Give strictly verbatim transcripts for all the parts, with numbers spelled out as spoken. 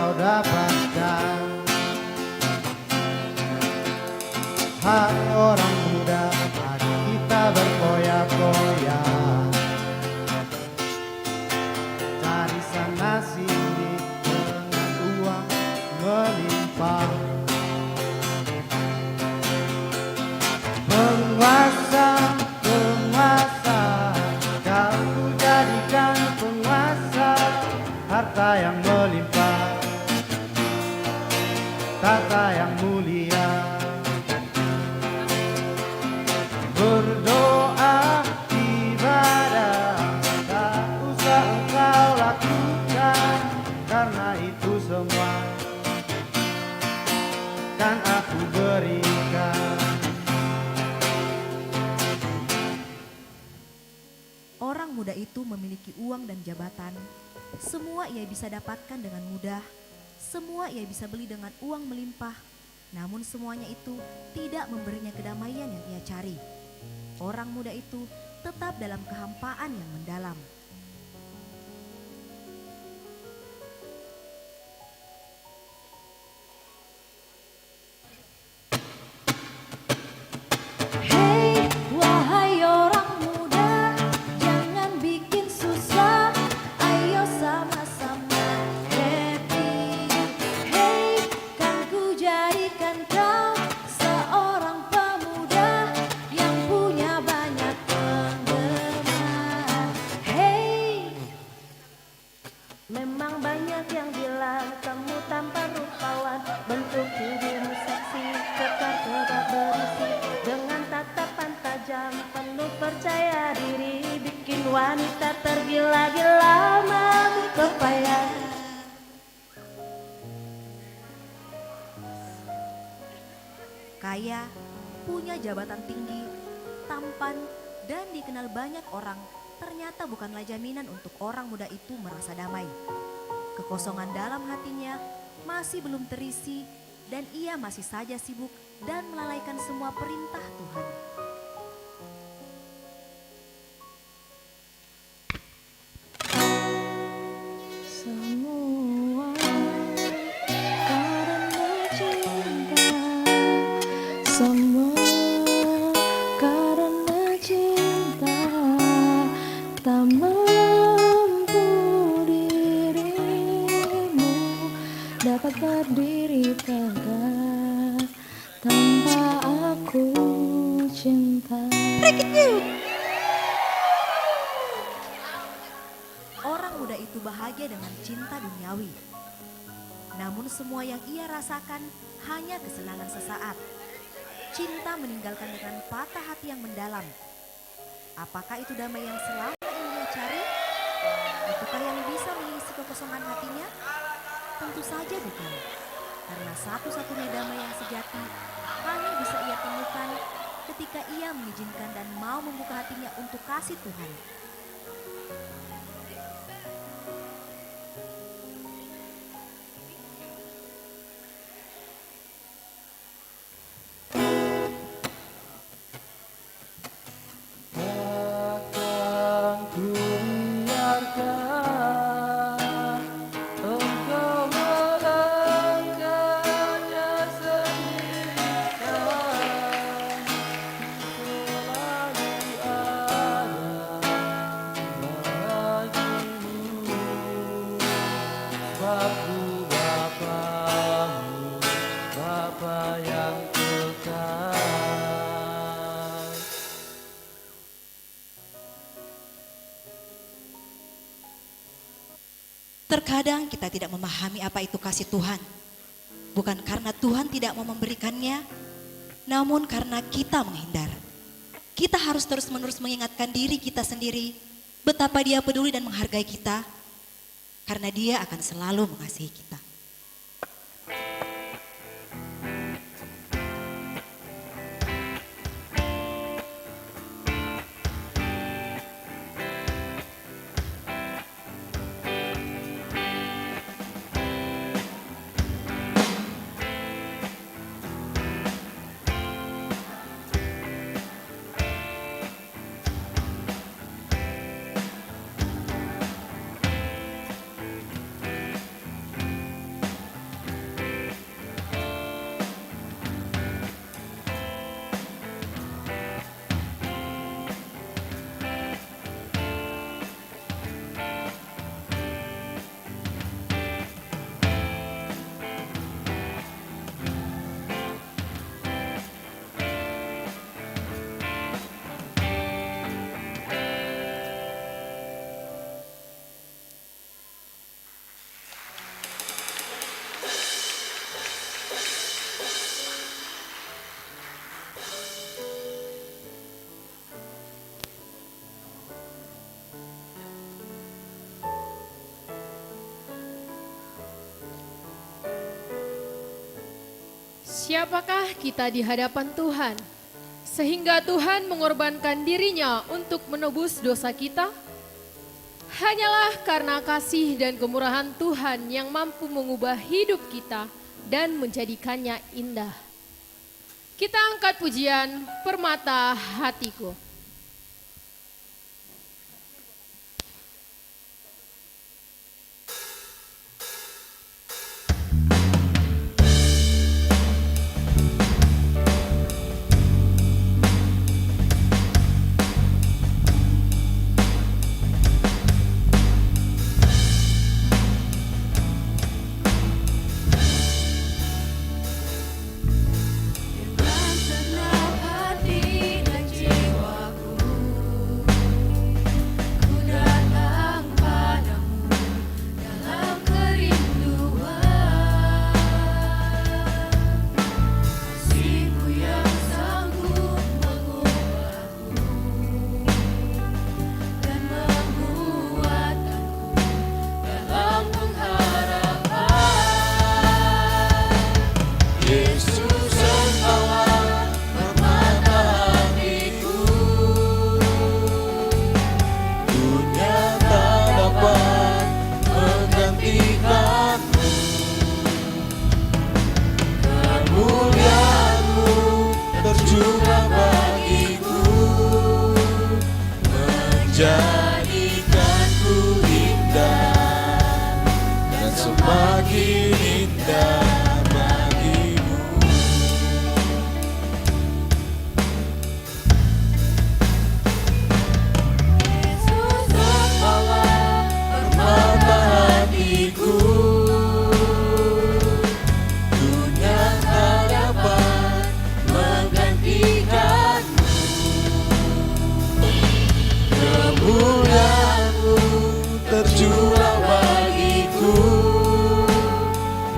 kau dapatkan. Hai orang muda, mari kita berfoya-foya. Cari sana sini dengan uang melimpah. Penguasa, penguasa, kau ku jadikan penguasa. Harta yang melimpah, tahta yang mulia. Berdoa, ibadah, tak usah engkau lakukan, karena itu semua kan aku berikan. Orang muda itu memiliki uang dan jabatan. Semua ia bisa dapatkan dengan mudah. Semua ia bisa beli dengan uang melimpah. Namun semuanya itu tidak memberinya kedamaian yang ia cari. Orang muda itu tetap dalam kehampaan yang mendalam. Hei, wahai orang muda, jangan bikin susah, ayo sama-sama happy. Hei, kan ku jadikan kau seorang pemuda yang punya banyak penggemar. Hei, memang banyak yang bilang kamu tampan rupawan, bentuk tubuhmu seksi, kekar tegap berisi, dengan tatapan tajam penuh percaya diri, bikin wanita tergila-gila, mabuk kepayang. Kaya, punya jabatan tinggi, tampan, dan dikenal banyak orang, ternyata bukanlah jaminan untuk orang muda itu merasa damai. Kekosongan dalam hatinya masih belum terisi, dan ia masih saja sibuk dan melalaikan semua perintah Tuhan. Semua karena cinta, semua karena cinta, tak mampu dirimu dapat berdiri tegak tanpa aku cinta. Orang muda itu bahagia dengan cinta duniawi. Namun semua yang ia rasakan hanya kesenangan sesaat. Cinta meninggalkan dengan patah hati yang mendalam. Apakah itu damai yang selama ini ia cari? Itukah yang bisa mengisi kekosongan hatinya? Tentu saja bukan. Karena satu-satunya damai yang sejati hanya bisa ia temukan ketika ia mengizinkan dan mau membuka hatinya untuk kasih Tuhan. Takkan kubiarkan engkau melangkahnya sendirian. Selalu ada bagimu, sebab ku Bapamu, Bapa yang kekal. Terkadang kita tidak memahami apa itu kasih Tuhan. Bukan karena Tuhan tidak mau memberikannya, namun karena kita menghindar. Kita harus terus-menerus mengingatkan diri kita sendiri betapa Dia peduli dan menghargai kita, karena Dia akan selalu mengasihi kita. Siapakah kita di hadapan Tuhan, sehingga Tuhan mengorbankan diri-Nya untuk menebus dosa kita? Hanyalah karena kasih dan kemurahan Tuhan yang mampu mengubah hidup kita dan menjadikannya indah. Kita angkat pujian Permata Hatiku. Dengan senang hati dan jiwaku, ku datang padamu dalam kerinduan. Kasih-Mu yang sanggup mengubah dan menguatkanku dalam pengharapan. Yesus, Engkaulah permata hatiku. Dunia tak dapat menggantikan kemuliaan-Mu tercurah bagiku, menjadikanku indah dan semakin indah bagi-Mu. Yesus, Engkaulah permata hatiku. Dunia tak dapat menggantikan-Mu. Kemuliaan-Mu tercurah bagiku,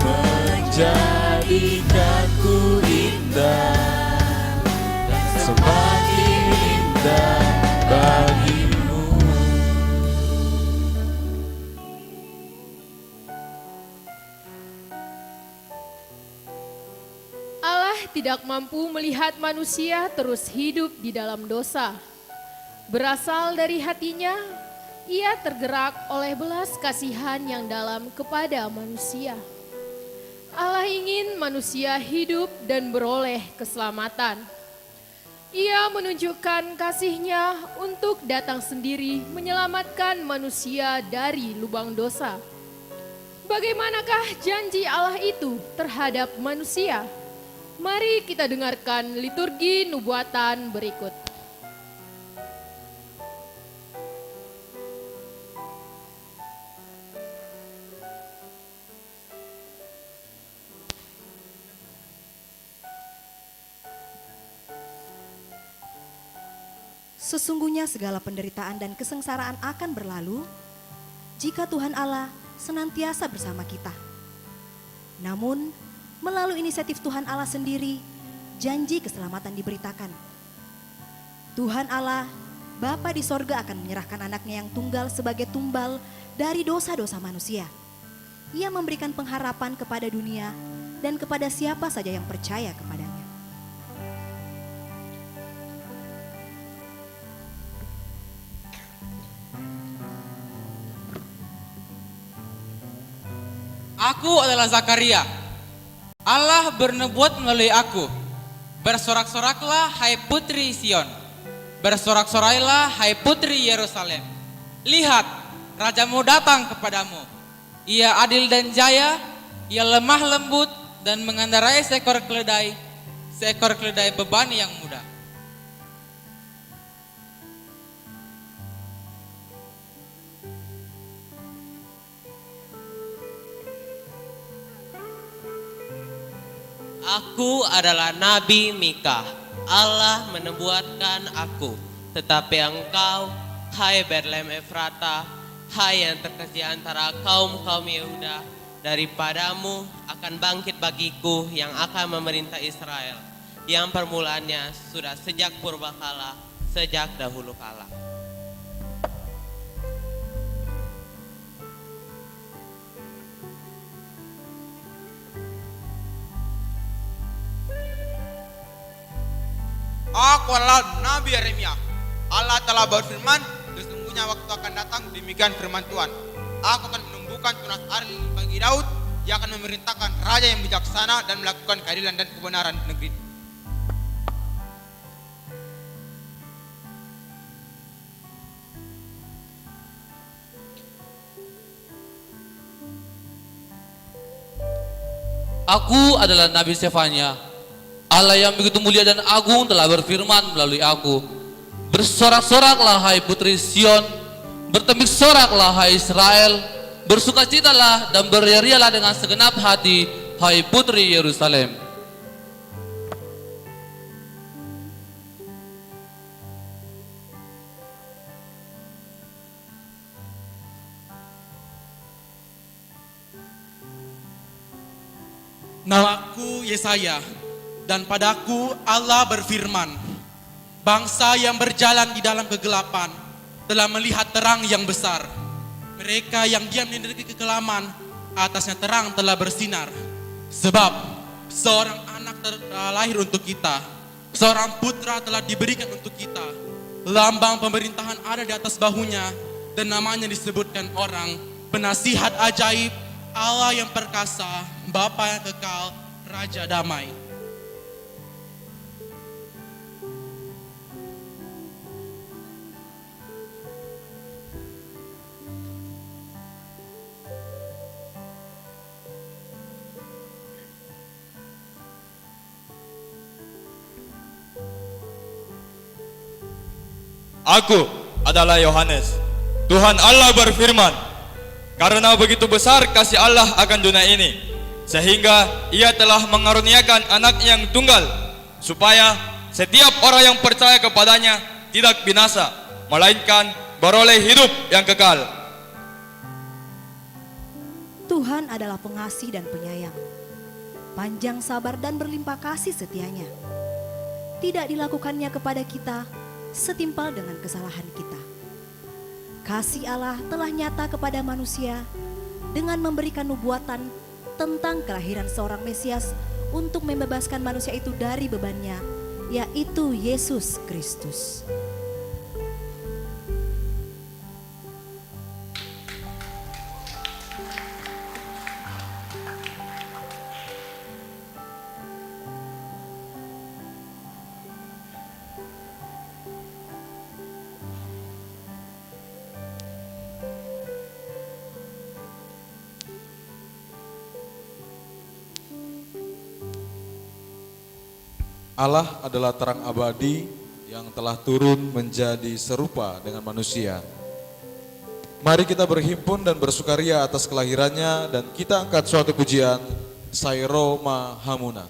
menjadikanku indah dan semakin indah bagi-Mu. Allah tidak mampu melihat manusia terus hidup di dalam dosa. Berasal dari hati-Nya, Ia tergerak oleh belas kasihan yang dalam kepada manusia. Allah ingin manusia hidup dan beroleh keselamatan. Ia menunjukkan kasih-Nya untuk datang sendiri menyelamatkan manusia dari lubang dosa. Bagaimanakah janji Allah itu terhadap manusia? Mari kita dengarkan liturgi nubuatan berikut. Sesungguhnya segala penderitaan dan kesengsaraan akan berlalu jika Tuhan Allah senantiasa bersama kita. Namun, melalui inisiatif Tuhan Allah sendiri, janji keselamatan diberitakan. Tuhan Allah, Bapa di sorga, akan menyerahkan Anak-Nya yang tunggal sebagai tumbal dari dosa-dosa manusia. Ia memberikan pengharapan kepada dunia dan kepada siapa saja yang percaya kepada-Nya. Aku adalah Zakaria. Allah bernubuat melalui aku. Bersorak-soraklah, hai putri Sion. Bersorak-sorailah, hai putri Yerusalem. Lihat, rajamu datang kepadamu. Ia adil dan jaya, ia lemah lembut dan mengendarai seekor keledai, seekor keledai beban yang muda. Aku adalah Nabi Mika. Allah menubuatkan aku. Tetapi engkau, hai Betlehem Efrata, hai yang terkecil antara kaum-kaum Yehuda, daripadamu akan bangkit bagiku yang akan memerintah Israel, yang permulaannya sudah sejak purbakala, sejak dahulu kala. Aku adalah Nabi Yeremia. Allah telah berfirman, sesungguhnya waktu akan datang, demikian firman Tuhan. Aku akan menumbuhkan tunas Arel bagi Daud, ia akan memerintahkan raja yang bijaksana dan melakukan keadilan dan kebenaran di negeri ini. Aku adalah Nabi Sefanya. Allah yang begitu mulia dan agung telah berfirman melalui aku. Bersorak-soraklah, hai putri Sion. Bertembik soraklah, hai Israel. Bersukacitalah dan berrialah dengan segenap hati, hai putri Yerusalem. Namaku Yesaya, dan padaku Allah berfirman, bangsa yang berjalan di dalam kegelapan telah melihat terang yang besar. Mereka yang diam di negeri kekelaman, atasnya terang telah bersinar. Sebab seorang anak ter-, telah lahir untuk kita, seorang putra telah diberikan untuk kita. Lambang pemerintahan ada di atas bahunya, dan namanya disebutkan orang Penasihat Ajaib, Allah yang Perkasa, Bapa yang Kekal, Raja Damai. Aku adalah Yohanes. Tuhan Allah berfirman, karena begitu besar kasih Allah akan dunia ini, sehingga Ia telah mengaruniakan Anak yang tunggal, supaya setiap orang yang percaya kepada-Nya tidak binasa, melainkan beroleh hidup yang kekal. Tuhan adalah pengasih dan penyayang, panjang sabar dan berlimpah kasih setia-Nya. Tidak dilakukan-Nya kepada kita setimpal dengan kesalahan kita. Kasih Allah telah nyata kepada manusia dengan memberikan nubuatan tentang kelahiran seorang Mesias untuk membebaskan manusia itu dari bebannya, yaitu Yesus Kristus. Allah adalah terang abadi yang telah turun menjadi serupa dengan manusia. Mari kita berhimpun dan bersukaria atas kelahirannya, dan kita angkat suatu pujian, Sai ro ma hamuna.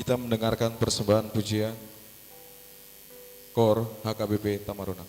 Kita mendengarkan persembahan pujian Kor H K B P Tamaruna.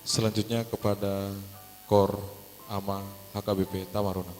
Selanjutnya kepada Kor Ama H K B P Tamaruna.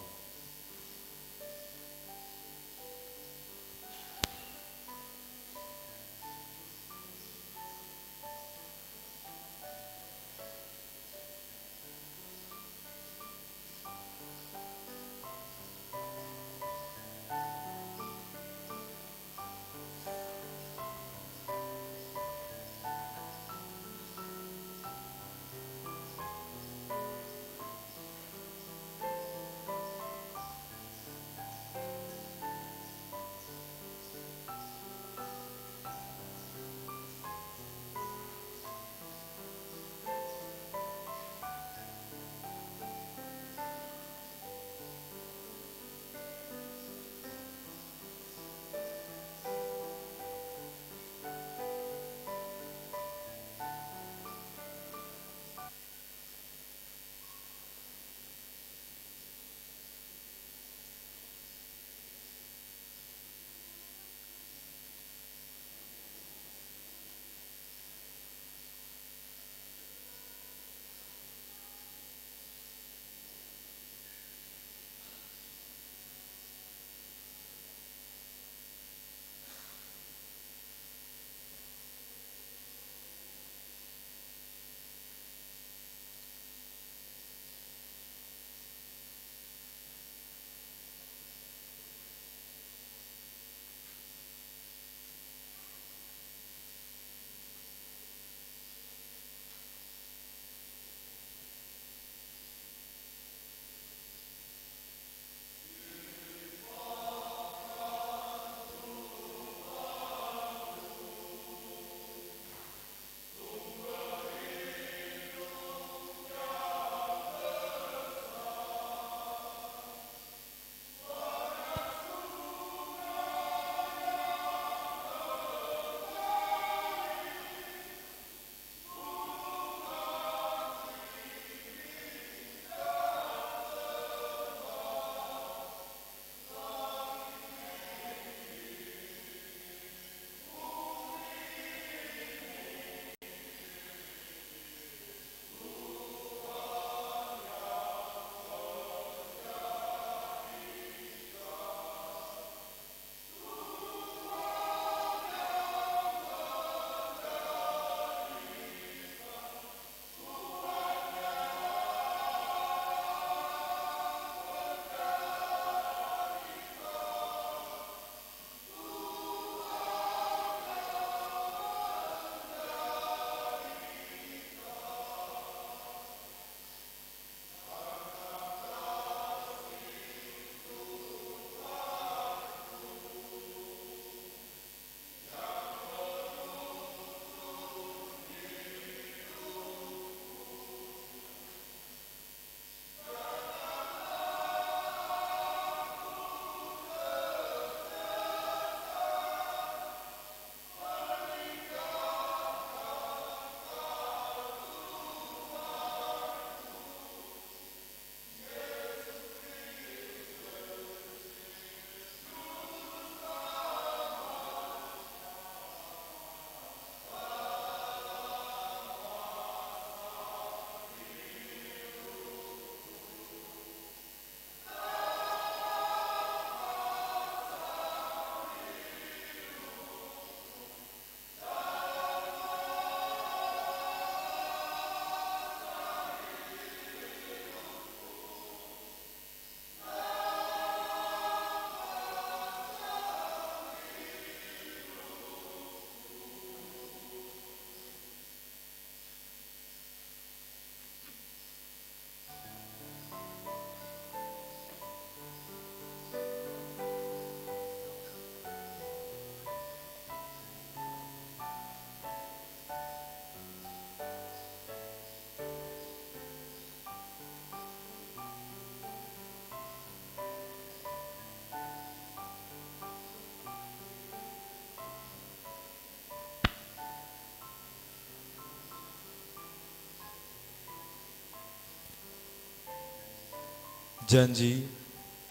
Janji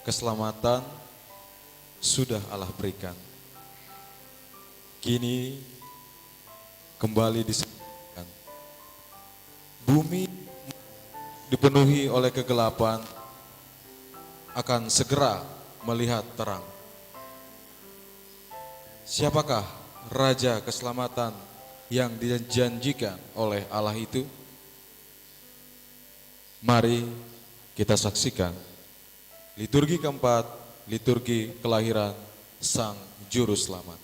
keselamatan sudah Allah berikan. Kini kembali disampaikan. Bumi dipenuhi oleh kegelapan akan segera melihat terang. Siapakah Raja Keselamatan yang dijanjikan oleh Allah itu? Mari kita saksikan liturgi keempat, liturgi kelahiran Sang Juru Selamat.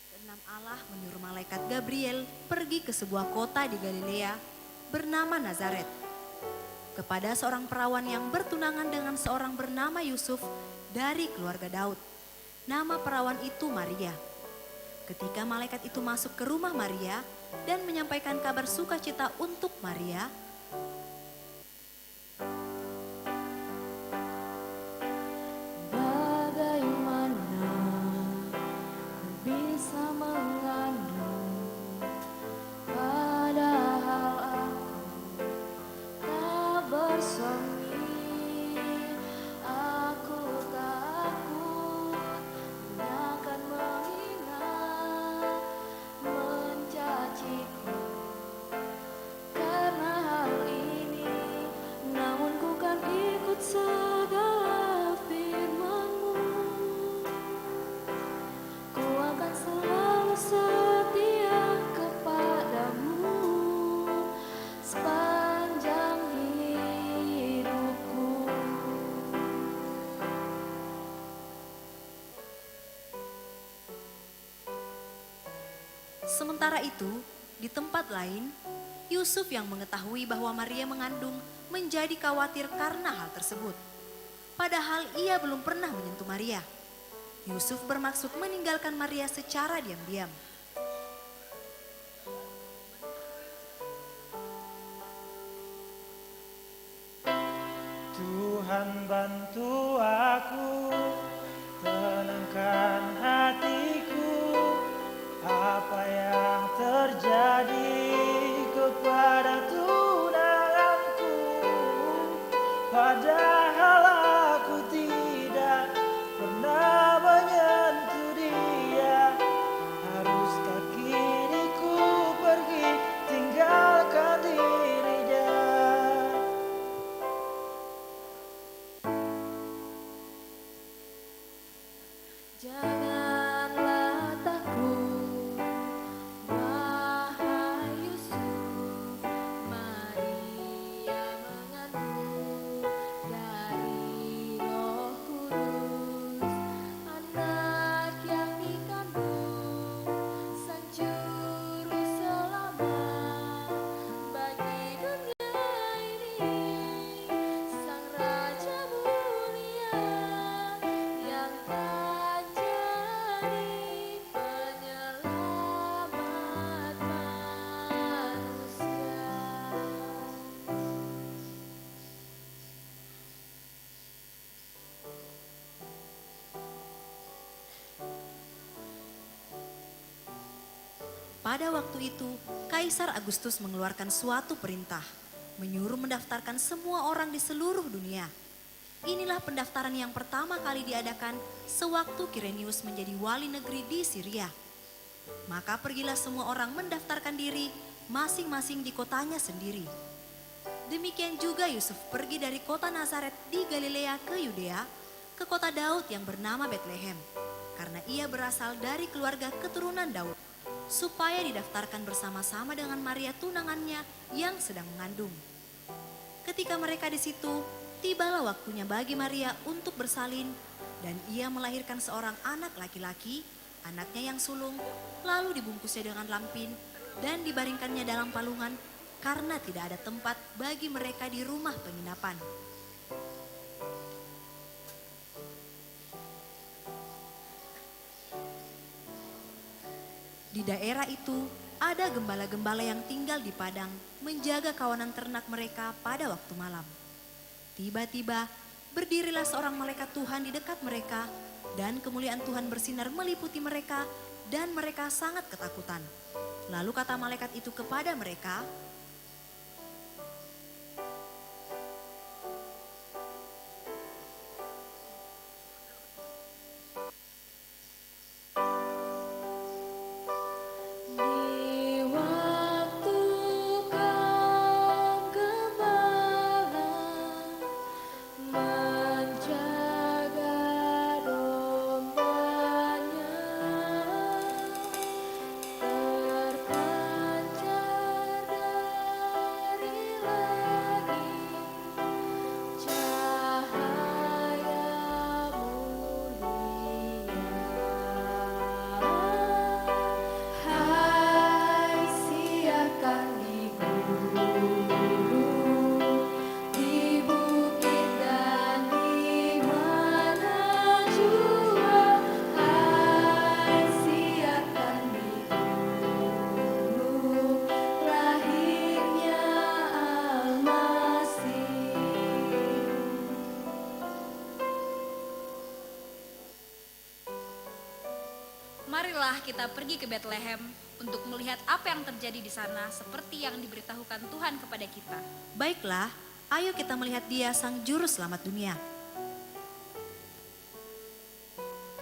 Keenam, Allah menyuruh malaikat Gabriel pergi ke sebuah kota di Galilea bernama Nazaret, kepada seorang perawan yang bertunangan dengan seorang bernama Yusuf dari keluarga Daud. Nama perawan itu Maria. Ketika malaikat itu masuk ke rumah Maria dan menyampaikan kabar sukacita untuk Maria, Bagaimana ku bisa mengandung, padahal aku tak bersuami? Aku takut dia akan menghina, mencaciku karena hal ini, namun ku kan ikut segala firman-Mu. Ku akan selalu setia kepada-Mu sepanjang hidupku. Sementara itu, di tempat lain, Yusuf yang mengetahui bahwa Maria mengandung menjadi khawatir karena hal tersebut. Padahal ia belum pernah menyentuh Maria. Yusuf bermaksud meninggalkan Maria secara diam-diam. Tuhan, bantu aku, tenangkan hatiku. Apa yang terjadi kepada tunanganku, padahal aku tidak pernah menyentuh dia? Haruskah kini ku pergi tinggalkan dirinya? Janganlah takut, wahai Yusuf, Maria mengandung dari Roh Kudus, anak yang dikandung Sang Juru Selamat bagi dunia ini, Sang Raja mulia yang kan jadi penyelamat manusia. Pada waktu itu, Kaisar Agustus mengeluarkan suatu perintah, menyuruh mendaftarkan semua orang di seluruh dunia. Inilah pendaftaran yang pertama kali diadakan sewaktu Kirenius menjadi wali negeri di Siria. Maka pergilah semua orang mendaftarkan diri masing-masing di kotanya sendiri. Demikian juga Yusuf pergi dari kota Nazaret di Galilea ke Yudea, ke kota Daud yang bernama Betlehem, karena ia berasal dari keluarga keturunan Daud, supaya didaftarkan bersama-sama dengan Maria tunangannya yang sedang mengandung. Ketika mereka di situ, tibalah waktunya bagi Maria untuk bersalin, dan ia melahirkan seorang anak laki-laki, anaknya yang sulung, lalu dibungkusnya dengan lampin dan dibaringkannya dalam palungan, karena tidak ada tempat bagi mereka di rumah penginapan. Di daerah itu, ada gembala-gembala yang tinggal di padang menjaga kawanan ternak mereka pada waktu malam. Tiba-tiba, berdirilah seorang malaikat Tuhan di dekat mereka, dan kemuliaan Tuhan bersinar meliputi mereka, dan mereka sangat ketakutan. Lalu kata malaikat itu kepada mereka, Di waktu kaum gembala menjaga domba-Nya, terpancar dari langit cahaya mulia. Hai, siarkan di gunung, di bukit, dan di mana jua. Hai, siarkan di gunung, lahirnya Almasih. Marilah kita pergi ke Betlehem untuk melihat apa yang terjadi di sana, seperti yang diberitahukan Tuhan kepada kita. Baiklah, ayo kita melihat Dia, Sang Juru Selamat dunia.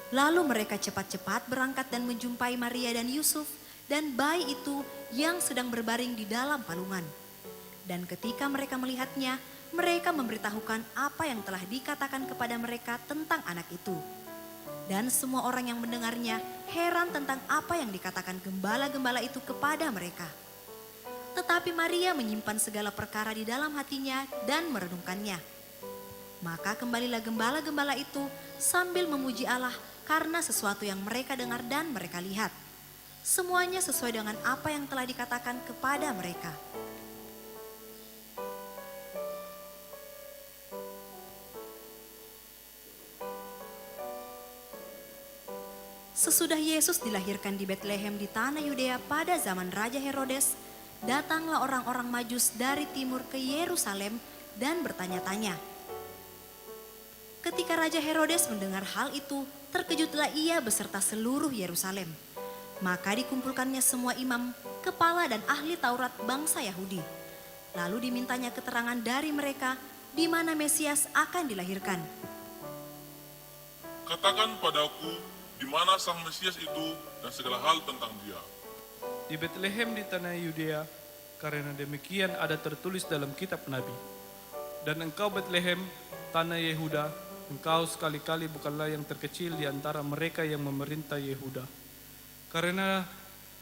Lalu mereka cepat-cepat berangkat dan menjumpai Maria dan Yusuf dan bayi itu yang sedang berbaring di dalam palungan. Dan ketika mereka melihatnya, mereka memberitahukan apa yang telah dikatakan kepada mereka tentang anak itu. Dan semua orang yang mendengarnya heran tentang apa yang dikatakan gembala-gembala itu kepada mereka. Tetapi Maria menyimpan segala perkara di dalam hatinya dan merenungkannya. Maka kembalilah gembala-gembala itu sambil memuji Allah karena sesuatu yang mereka dengar dan mereka lihat. Semuanya sesuai dengan apa yang telah dikatakan kepada mereka. Sesudah Yesus dilahirkan di Betlehem di tanah Yudea pada zaman Raja Herodes, datanglah orang-orang Majus dari timur ke Yerusalem dan bertanya-tanya. Ketika Raja Herodes mendengar hal itu, terkejutlah ia beserta seluruh Yerusalem. Maka dikumpulkannya semua imam, kepala, dan ahli Taurat bangsa Yahudi. Lalu dimintanya keterangan dari mereka di mana Mesias akan dilahirkan. Katakan padaku, di mana Sang Mesias itu dan segala hal tentang Dia. Di Betlehem di tanah Yudea, karena demikian ada tertulis dalam kitab nabi, "Dan engkau, Betlehem, tanah Yehuda, engkau sekali-kali bukanlah yang terkecil di antara mereka yang memerintah Yehuda. Karena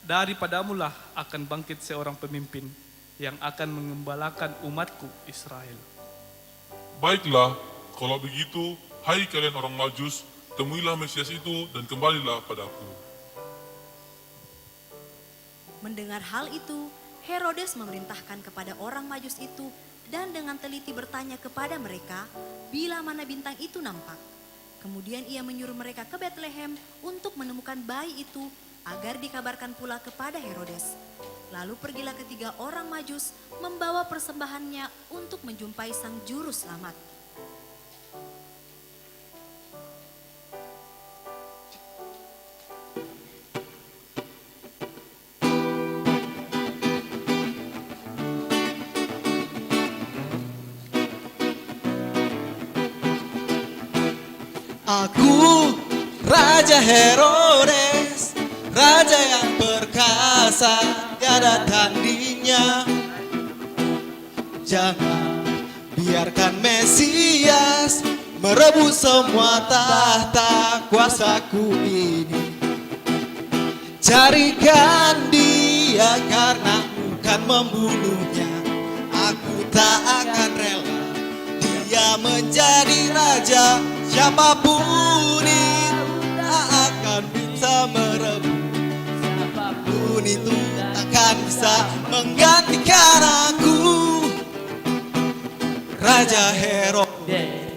daripadamulah akan bangkit seorang pemimpin yang akan mengembalakan umatku Israel." Baiklah, kalau begitu, hai kalian orang Majus, temuilah Mesias itu dan kembalilah padaku. Mendengar hal itu, Herodes memerintahkan kepada orang Majus itu dan dengan teliti bertanya kepada mereka bila mana bintang itu nampak. Kemudian ia menyuruh mereka ke Betlehem untuk menemukan bayi itu, agar dikabarkan pula kepada Herodes. Lalu pergilah ketiga orang Majus membawa persembahannya untuk menjumpai Sang Juru Selamat. Aku, Raja Herodes, raja yang perkasa, tiada tandingnya. Jangan biarkan Mesias merebut semua tahta kuasaku ini. Carikan dia karena aku kan membunuhnya. Aku tak akan rela dia menjadi raja. Siapapun itu tak akan bisa merebut. Siapapun itu takkan bisa menggantikan aku. Raja Herodes.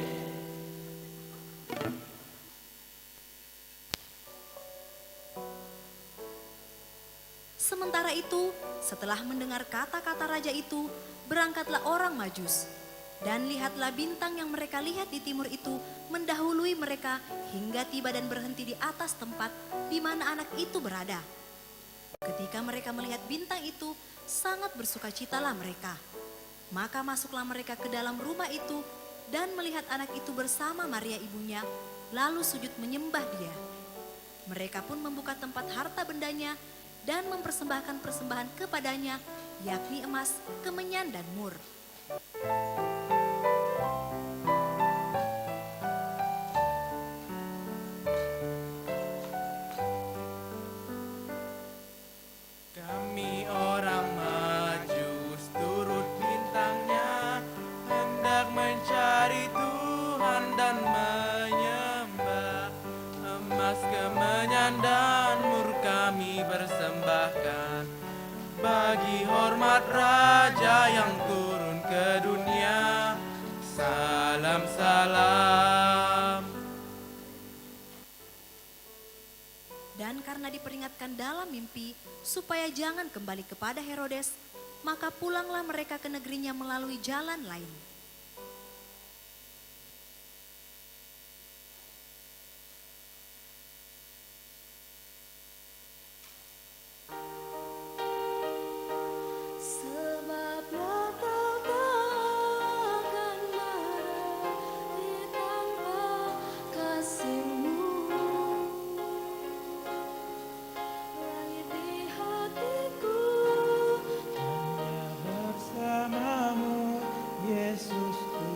Sementara itu, setelah mendengar kata-kata raja itu, berangkatlah orang Majus. Dan lihatlah, bintang yang mereka lihat di timur itu mendahului mereka hingga tiba dan berhenti di atas tempat di mana anak itu berada. Ketika mereka melihat bintang itu, sangat bersukacitalah mereka. Maka masuklah mereka ke dalam rumah itu dan melihat anak itu bersama Maria ibunya, lalu sujud menyembah Dia. Mereka pun membuka tempat harta bendanya dan mempersembahkan persembahan kepadanya, yakni emas, kemenyan, dan mur. Kami orang Majus turut bintangnya, hendak mencari Tuhan dan menyembah. Emas, kemenyan, dan mur kami persembahkan bagi hormat Raja yang turun ke dunia. Salam, salam. Dan karena diperingatkan dalam mimpi supaya jangan kembali kepada Herodes, maka pulanglah mereka ke negerinya melalui jalan lain. Sebab Ia takkan marah di tangan kasih-Mu. Lahir di hatiku, hanya bersama-Mu, Yesus, ku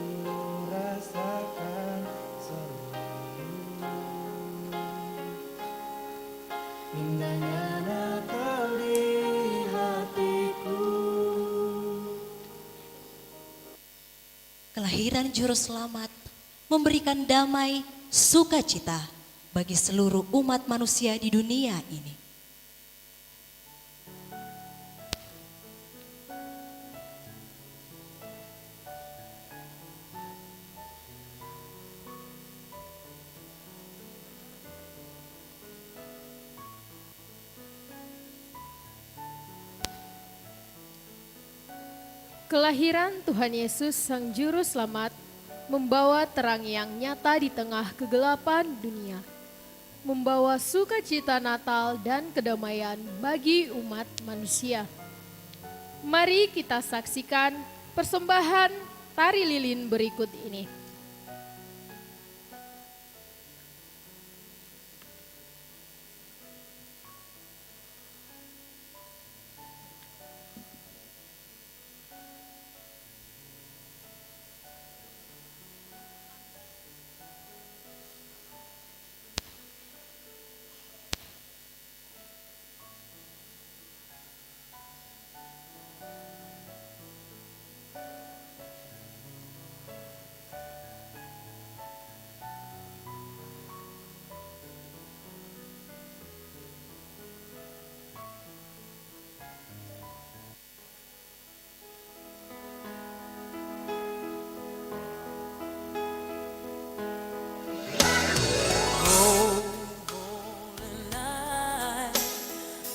rasakan selalu. Indahnya Natal di hatiku. Kelahiran Juru Selamat memberikan damai, sukacita bagi seluruh umat manusia di dunia ini. Kelahiran Tuhan Yesus, Sang Juru Selamat, membawa terang yang nyata di tengah kegelapan dunia, membawa sukacita Natal dan kedamaian bagi umat manusia. Mari kita saksikan persembahan tari lilin berikut ini. Cold, cold night,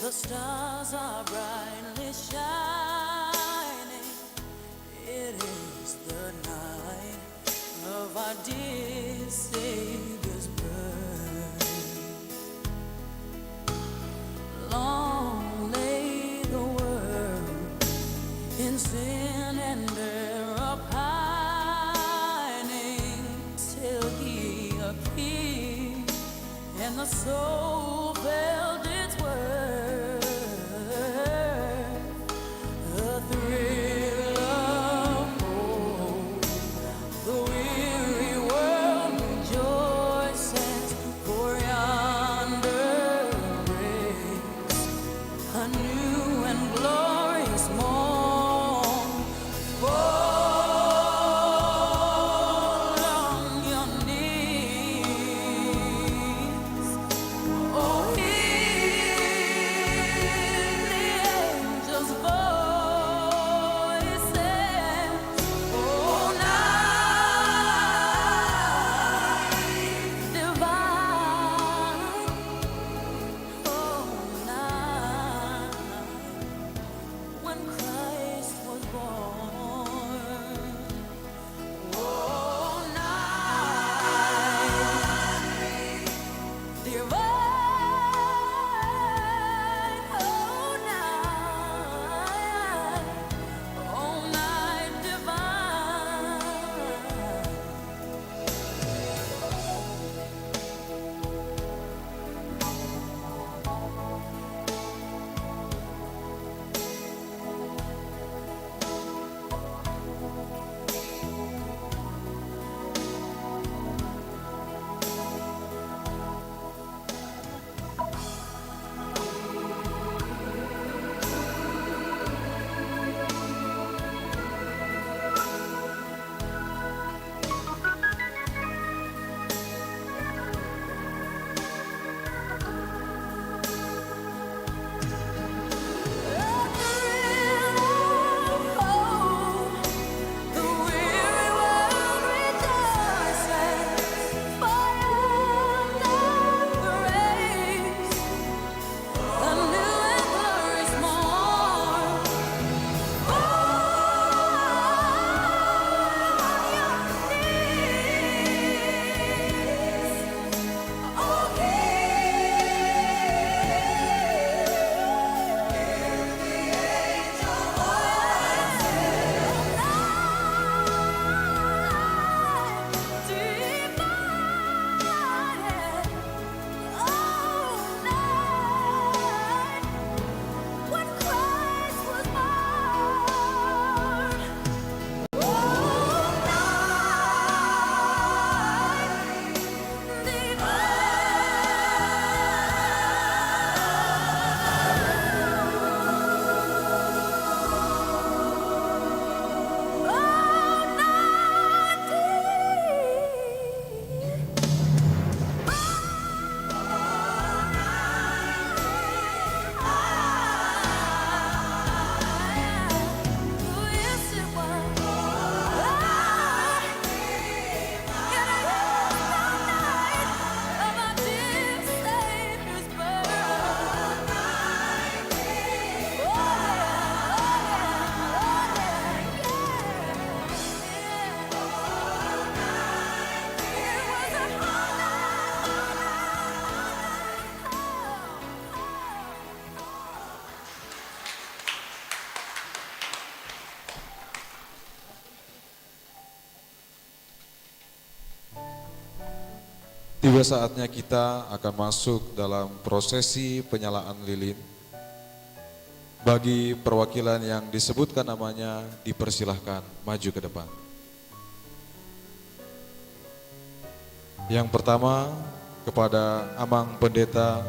the stars are brightly shining. It is the night of our dear Savior's birth. Long lay the world in sin and error pining, till He appeared and the soul felt its worth. A thrill of hope, the weary world rejoices, for yonder breaks a new and glorious morn. Fall on your knees, oh, hear Tiba saatnya kita akan masuk dalam prosesi penyalaan lilin. Bagi perwakilan yang disebutkan namanya, dipersilahkan maju ke depan. Yang pertama, kepada Amang Pendeta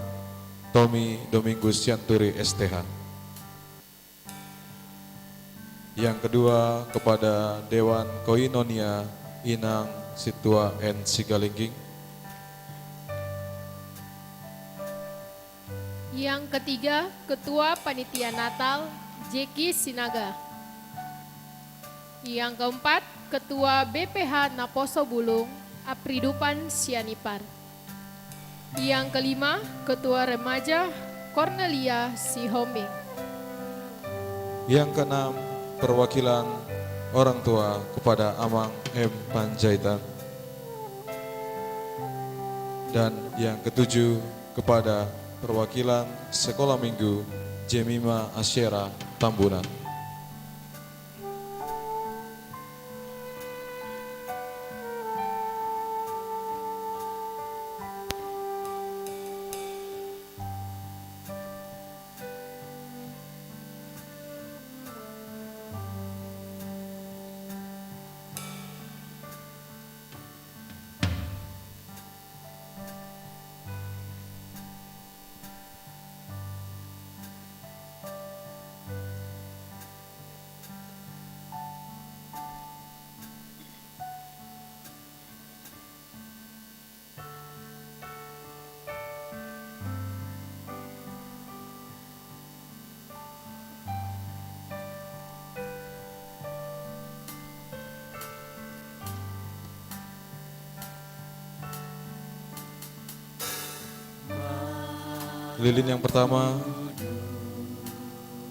Tommy Domingus Sianturi, S T H. Yang kedua, kepada Dewan Koinonia Inang Sintua N Sigalingging. Yang ketiga, Ketua Panitia Natal, Jeki Sinaga. Yang keempat, Ketua B P H Naposo Bulung, Apridupan Sianipar. Yang kelima, Ketua Remaja, Cornelia Sihombing. Yang keenam, perwakilan orang tua kepada Amang M Panjaitan. Dan yang ketujuh, kepada perwakilan Sekolah Minggu Jemima Asyera Tambunan. Lilin yang pertama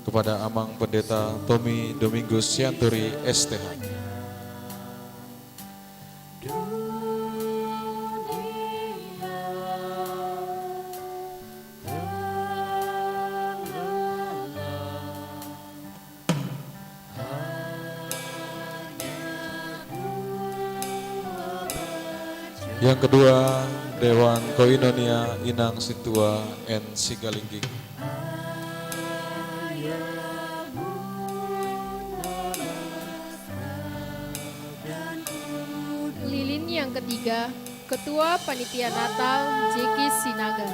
kepada Amang Pendeta Tommy Domingus Sianturi, S T H. Yang kedua, Dewan Koinonia Inang Sintua N Sigalingging. Lilin yang ketiga, Ketua Panitia Natal, Jeki Sinaga.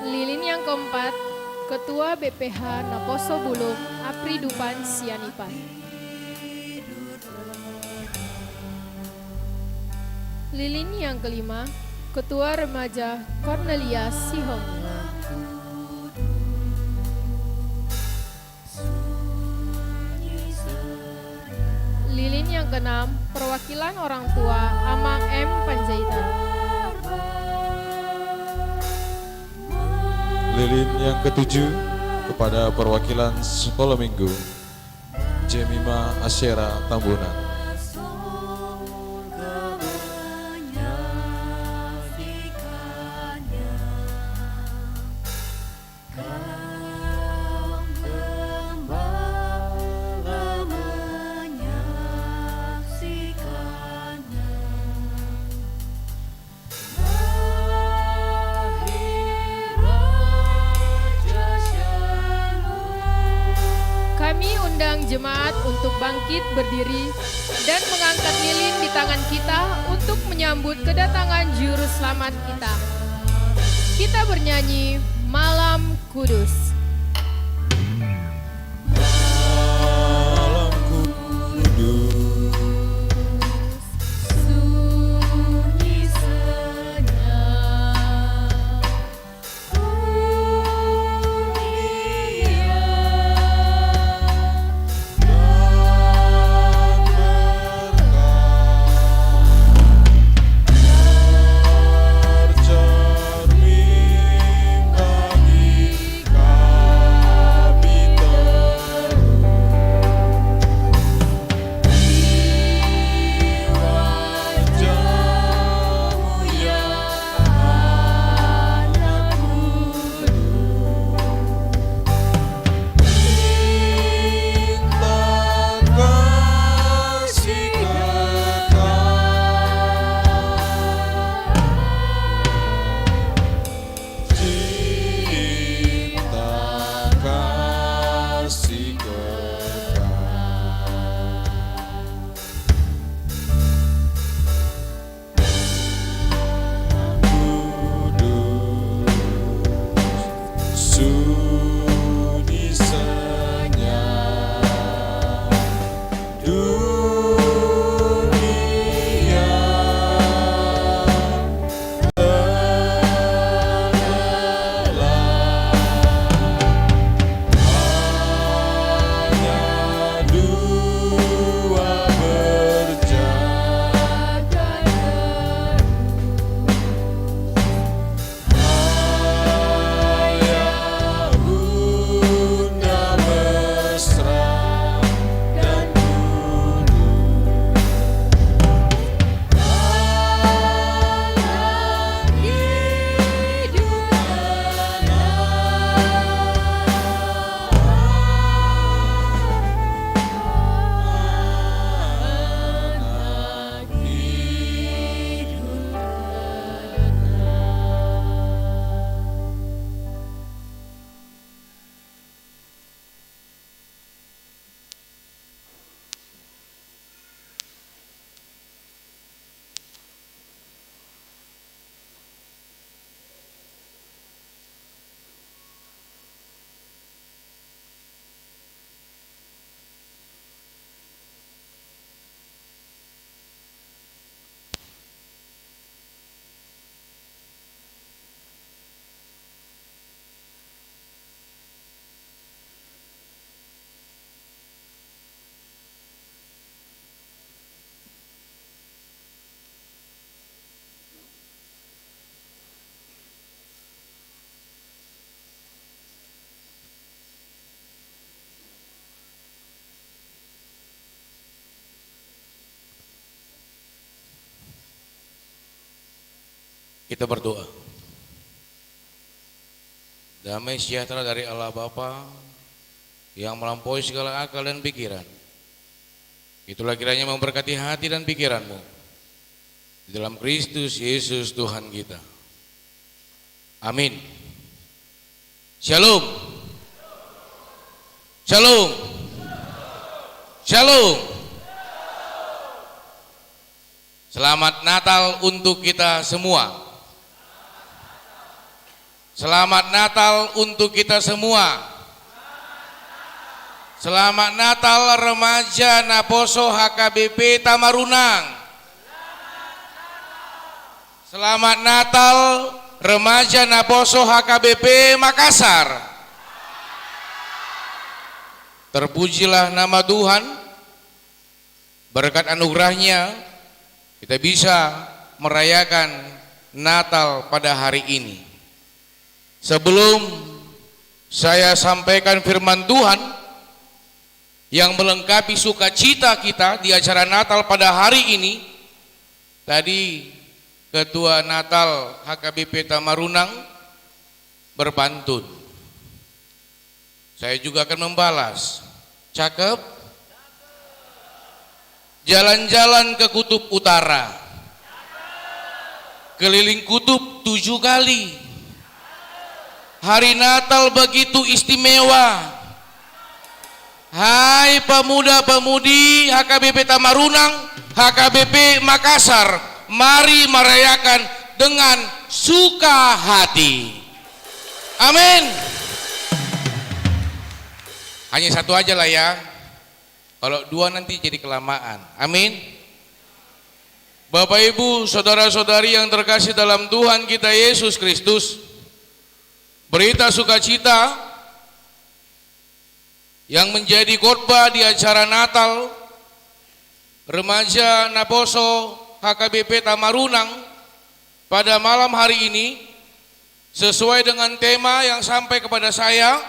Lilin yang keempat, Ketua B P H Naposo Bulung, Apridupan Sianipar. Lilin yang kelima, Ketua Remaja, Cornelia Sihombing. Lilin yang keenam, perwakilan orang tua, Amang M Panjaitan. Lilin yang ketujuh, kepada perwakilan Sekolah Minggu, Jemima Asyera Tambunan. Kami undang jemaat untuk bangkit berdiri dan mengangkat lilin di tangan kita untuk menyambut kedatangan Juru Selamat kita. Kita bernyanyi Malam Kudus. Malam Kudus. Sunyi senyap. Kita berdoa. Damai sejahtera dari Allah Bapa yang melampaui segala akal dan pikiran, itulah kiranya memberkati hati dan pikiranmu di dalam Kristus Yesus Tuhan kita. Amin. Shalom. Shalom. Shalom. Selamat Natal untuk kita semua. Selamat Natal untuk kita semua. Selamat Natal remaja Naposo H K B P Tamarunang. Selamat Natal remaja Naposo H K B P Makassar. Terpujilah nama Tuhan. Berkat anugerahnya, kita bisa merayakan Natal pada hari ini. Sebelum saya sampaikan firman Tuhan yang melengkapi sukacita kita di acara Natal pada hari ini, tadi Ketua Natal H K B P Tamarunang berpantun. Saya juga akan membalas. Cakep? Jalan-jalan ke Kutub Utara. Keliling kutub tujuh kali. Hari Natal begitu istimewa. Hai pemuda-pemudi H K B P Tamarunang, H K B P Makassar, mari merayakan dengan suka hati. Amin. Hanya satu aja lah ya. Kalau dua nanti jadi kelamaan. Amin. Bapak, Ibu, saudara-saudari yang terkasih dalam Tuhan kita Yesus Kristus, berita sukacita yang menjadi khotbah di acara Natal Remaja Naposo H K B P Tamarunang pada malam hari ini sesuai dengan tema yang sampai kepada saya,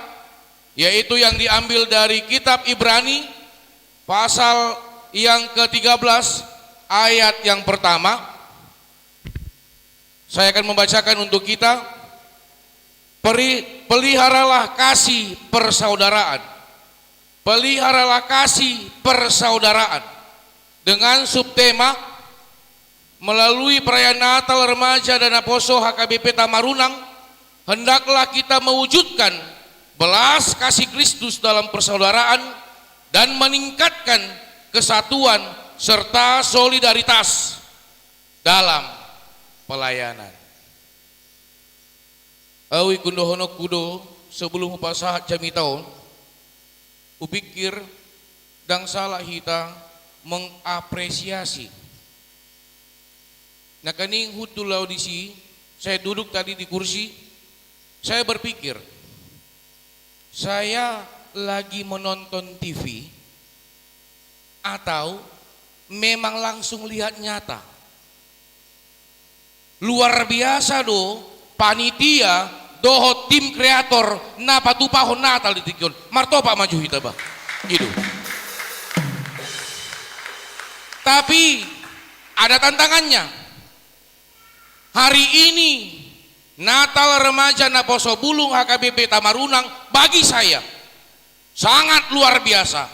yaitu yang diambil dari kitab Ibrani pasal yang ketiga belas ayat yang pertama. Saya akan membacakan untuk kita. Peri-, peliharalah kasih persaudaraan. Peliharalah kasih persaudaraan. Dengan subtema, melalui perayaan Natal Remaja dan Naposo H K B P Tamarunang, hendaklah kita mewujudkan belas kasih Kristus dalam persaudaraan dan meningkatkan kesatuan serta solidaritas dalam pelayanan. Ahu ingkon dohononku do, sebelum hupasahat jamita on, hupikir ndang salah hita mengapresiasi. Nangkaning hundul ahu disi, saya duduk tadi di kursi, saya berpikir, saya lagi menonton T V atau memang langsung lihat nyata? Luar biasa do panitia dohot tim kreator na patupahon Natal di tingki on. Martopak maju hita, bah. Gitu. Tapi ada tantangannya. Hari ini Natal Remaja Naposo Bulung H K B P Tamarunang bagi saya sangat luar biasa.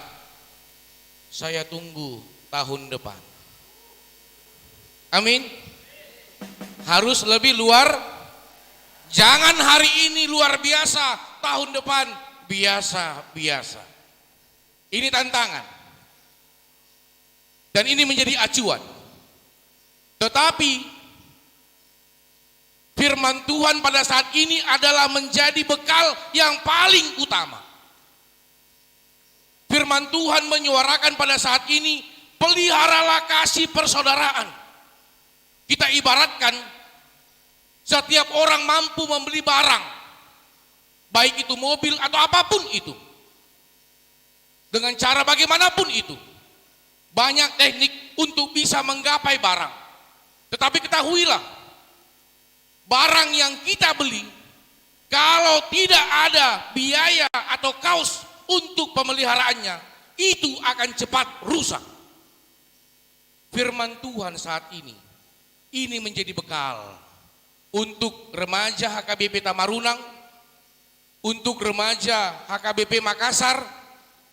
Saya tunggu tahun depan. Amin. Harus lebih luar, jangan hari ini luar biasa, tahun depan biasa-biasa. Ini tantangan. Dan ini menjadi acuan. Tetapi firman Tuhan pada saat ini adalah menjadi bekal yang paling utama. Firman Tuhan menyuarakan pada saat ini, peliharalah kasih persaudaraan. Kita ibaratkan, setiap orang mampu membeli barang, baik itu mobil atau apapun itu, dengan cara bagaimanapun itu. Banyak teknik untuk bisa menggapai barang. Tetapi ketahuilah, barang yang kita beli, kalau tidak ada biaya atau kos untuk pemeliharaannya, itu akan cepat rusak. Firman Tuhan saat ini, ini menjadi bekal. Untuk remaja H K B P Tamarunang, untuk remaja H K B P Makassar,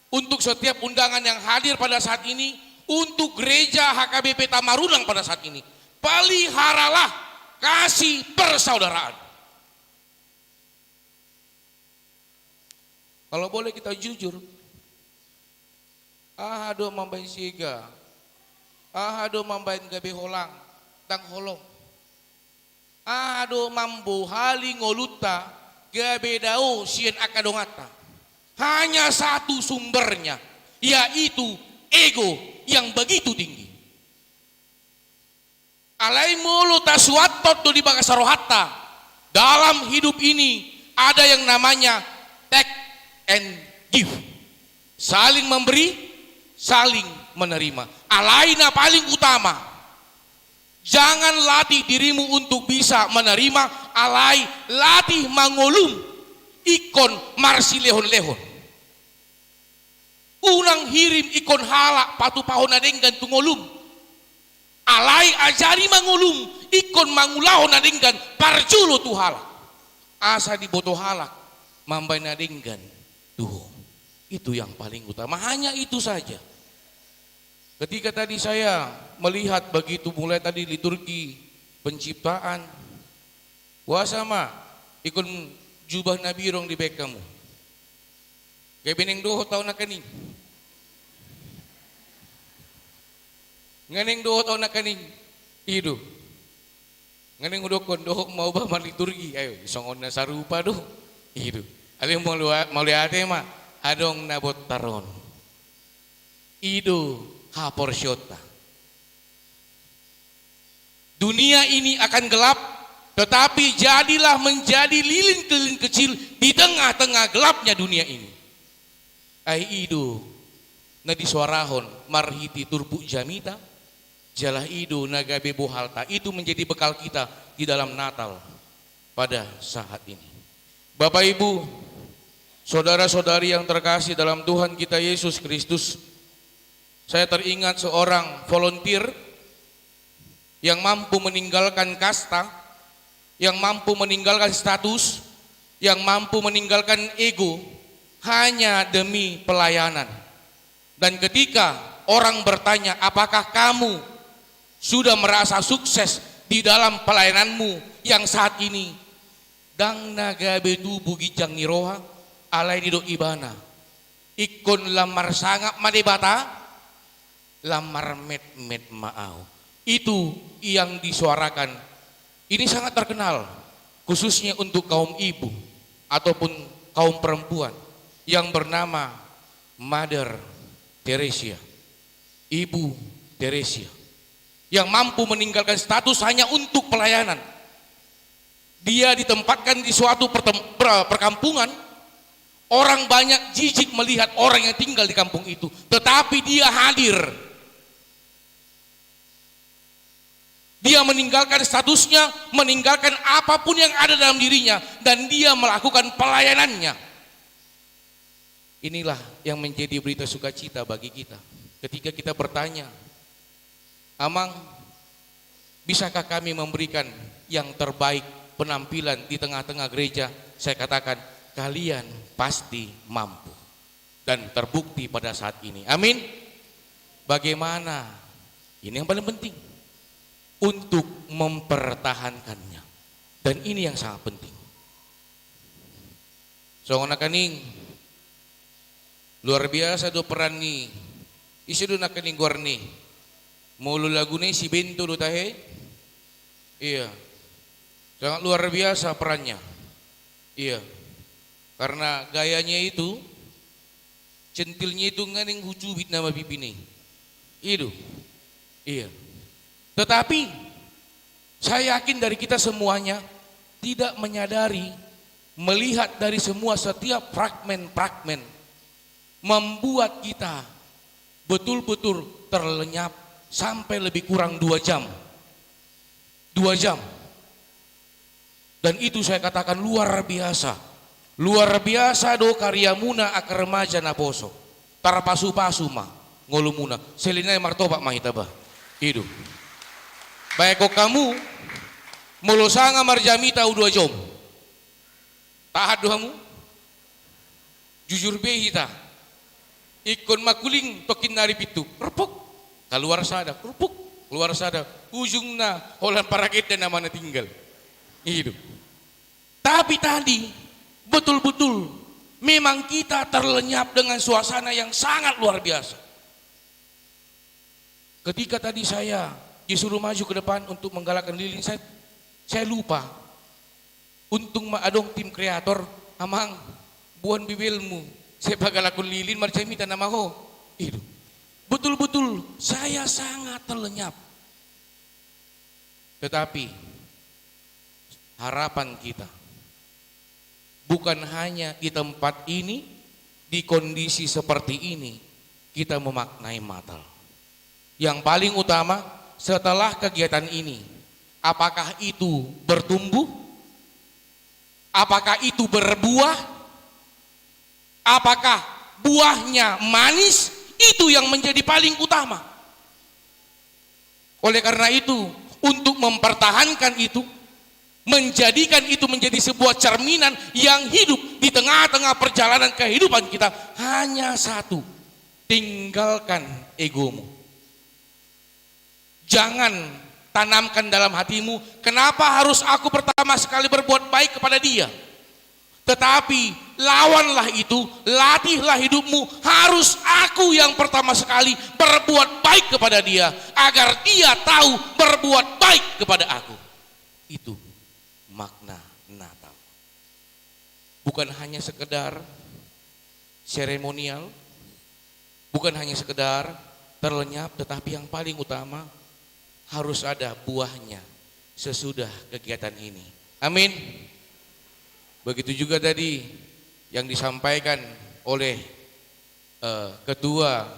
untuk setiap undangan yang hadir pada saat ini, untuk gereja H K B P Tamarunang pada saat ini, peliharalah kasih persaudaraan. Kalau boleh kita jujur, aha do mambahen siega, aha do mambahen gabe holang, ndang holong. Aha do mambohali ngolunta gabe dao sian angka donganta. Hanya satu sumbernya, yaitu ego yang begitu tinggi. Alai molo tasuanhon do di bagasan rohanta, dalam hidup ini ada yang namanya take and give. Saling memberi, saling menerima. Alai na paling utama, jangan latih dirimu untuk bisa menerima, alai latih ma ngolum ingkon marsilehon-lehon. Unang hirim ingkon halak patupahon na denggan tu ngolum. Alai ajari ma ngolum ingkon mangulahon na denggan parjolo tu halak, asa diboto halak mambahen na denggan tu ho. Itu yang paling utama, hanya itu saja. Ketika tadi saya melihat begitu mulai tadi liturgi penciptaan, boasa ma ingkon jubah na biru dibahen hamu? Gabe naeng dohot ahu nangkaning. Nga naeng dohot ahu nangkaning. I do. Nga naeng hudokkon dohot ma huba marliturgi. Ayo, songon na sarupa do. I do. Alai mauliate ma, adong na bontar on. I do haporseaonta. Dunia ini akan gelap, tetapi jadilah menjadi lilin-lilin kecil di tengah-tengah gelapnya dunia ini. Ai i do na disoarahon marhite turpuk jamita, jala i do na gabe bohalta, itu menjadi bekal kita di dalam Natal pada saat ini. Bapak, Ibu, saudara-saudari yang terkasih dalam Tuhan kita Yesus Kristus, saya teringat seorang volunteer yang mampu meninggalkan kasta, yang mampu meninggalkan status, yang mampu meninggalkan ego hanya demi pelayanan. Dan ketika orang bertanya, "Apakah kamu sudah merasa sukses di dalam pelayananmu yang saat ini?" Ndang na gabe tubu ginjang ni roha, alai didok ibana, "Ingkon lam marsangap ma Debata, lam marmetmet ma ahu." Itu yang disuarakan. Ini sangat terkenal, khususnya untuk kaum ibu ataupun kaum perempuan yang bernama Mother Teresa, Ibu Teresia, yang mampu meninggalkan status hanya untuk pelayanan. Dia ditempatkan di suatu pertem-, per-, perkampungan, orang banyak jijik melihat orang yang tinggal di kampung itu, tetapi dia hadir. Dia meninggalkan statusnya, meninggalkan apapun yang ada dalam dirinya, dan dia melakukan pelayanannya. Inilah yang menjadi berita sukacita bagi kita. Ketika kita bertanya, "Amang, bisakah kami memberikan yang terbaik penampilan di tengah-tengah gereja?" Saya katakan, "Kalian pasti mampu." Dan terbukti pada saat ini. Amin. Bagaimana? Ini yang paling penting. Untuk mempertahankannya. Dan ini yang sangat penting. Songon nangkaning, luar biasa do peran ni, ise do nangkaning goarna i? Molo laguna i si Bento do tahe? Iya. Sangat luar biasa perannya. Iya. Karena gayanya itu, centilnya itu nga naeng hucubit nama pipina i. I do. Iya. Tetapi saya yakin dari kita semuanya tidak menyadari, melihat dari semua setiap fragmen-fragmen, membuat kita betul-betul terlenyap sampai lebih kurang dua jam. Dua jam. Dan itu saya katakan luar biasa. Luar biasa do karyamuna angka remaja naposo. Tarpasu-pasu ma ngolumuna. Sahali nai martopak ma hita bah. I do. Baik, kok kamu Molo sanga marjamita au dua jom, tahan do hamu? Jujur be hita. Ingkon mangkuling tongkin nari pintu, rupuk, kaluar sada, rupuk, kaluar sada. Ujungna holan paragenda nama na tinggal. I do. Tapi tadi, betul-betul, memang kita terlenyap dengan suasana yang sangat luar biasa. Ketika tadi saya disuruh maju ke depan untuk menggalakkan lilin, saya, saya lupa. Untung ma adong tim kreator, "Amang, boan bibelmu, sai pagalakon lilin, marjamita nama ho." I do. Betul-betul, saya sangat terlenyap. Tetapi, harapan kita bukan hanya di tempat ini, di kondisi seperti ini, kita memaknai Natal. Yang paling utama, setelah kegiatan ini, apakah itu bertumbuh? Apakah itu berbuah? Apakah buahnya manis? Itu yang menjadi paling utama. Oleh karena itu, untuk mempertahankan itu, menjadikan itu menjadi sebuah cerminan yang hidup di tengah-tengah perjalanan kehidupan kita, hanya satu: tinggalkan egomu. Jangan tanamkan dalam hatimu, "Kenapa harus aku pertama sekali berbuat baik kepada dia?" Tetapi lawanlah itu, latihlah hidupmu, "Harus aku yang pertama sekali berbuat baik kepada dia, agar dia tahu berbuat baik kepada aku." Itu makna Natal. Bukan hanya sekedar seremonial, bukan hanya sekedar terlenyap, tetapi yang paling utama, harus ada buahnya sesudah kegiatan ini. Amin. Begitu juga tadi yang disampaikan oleh, eh, Ketua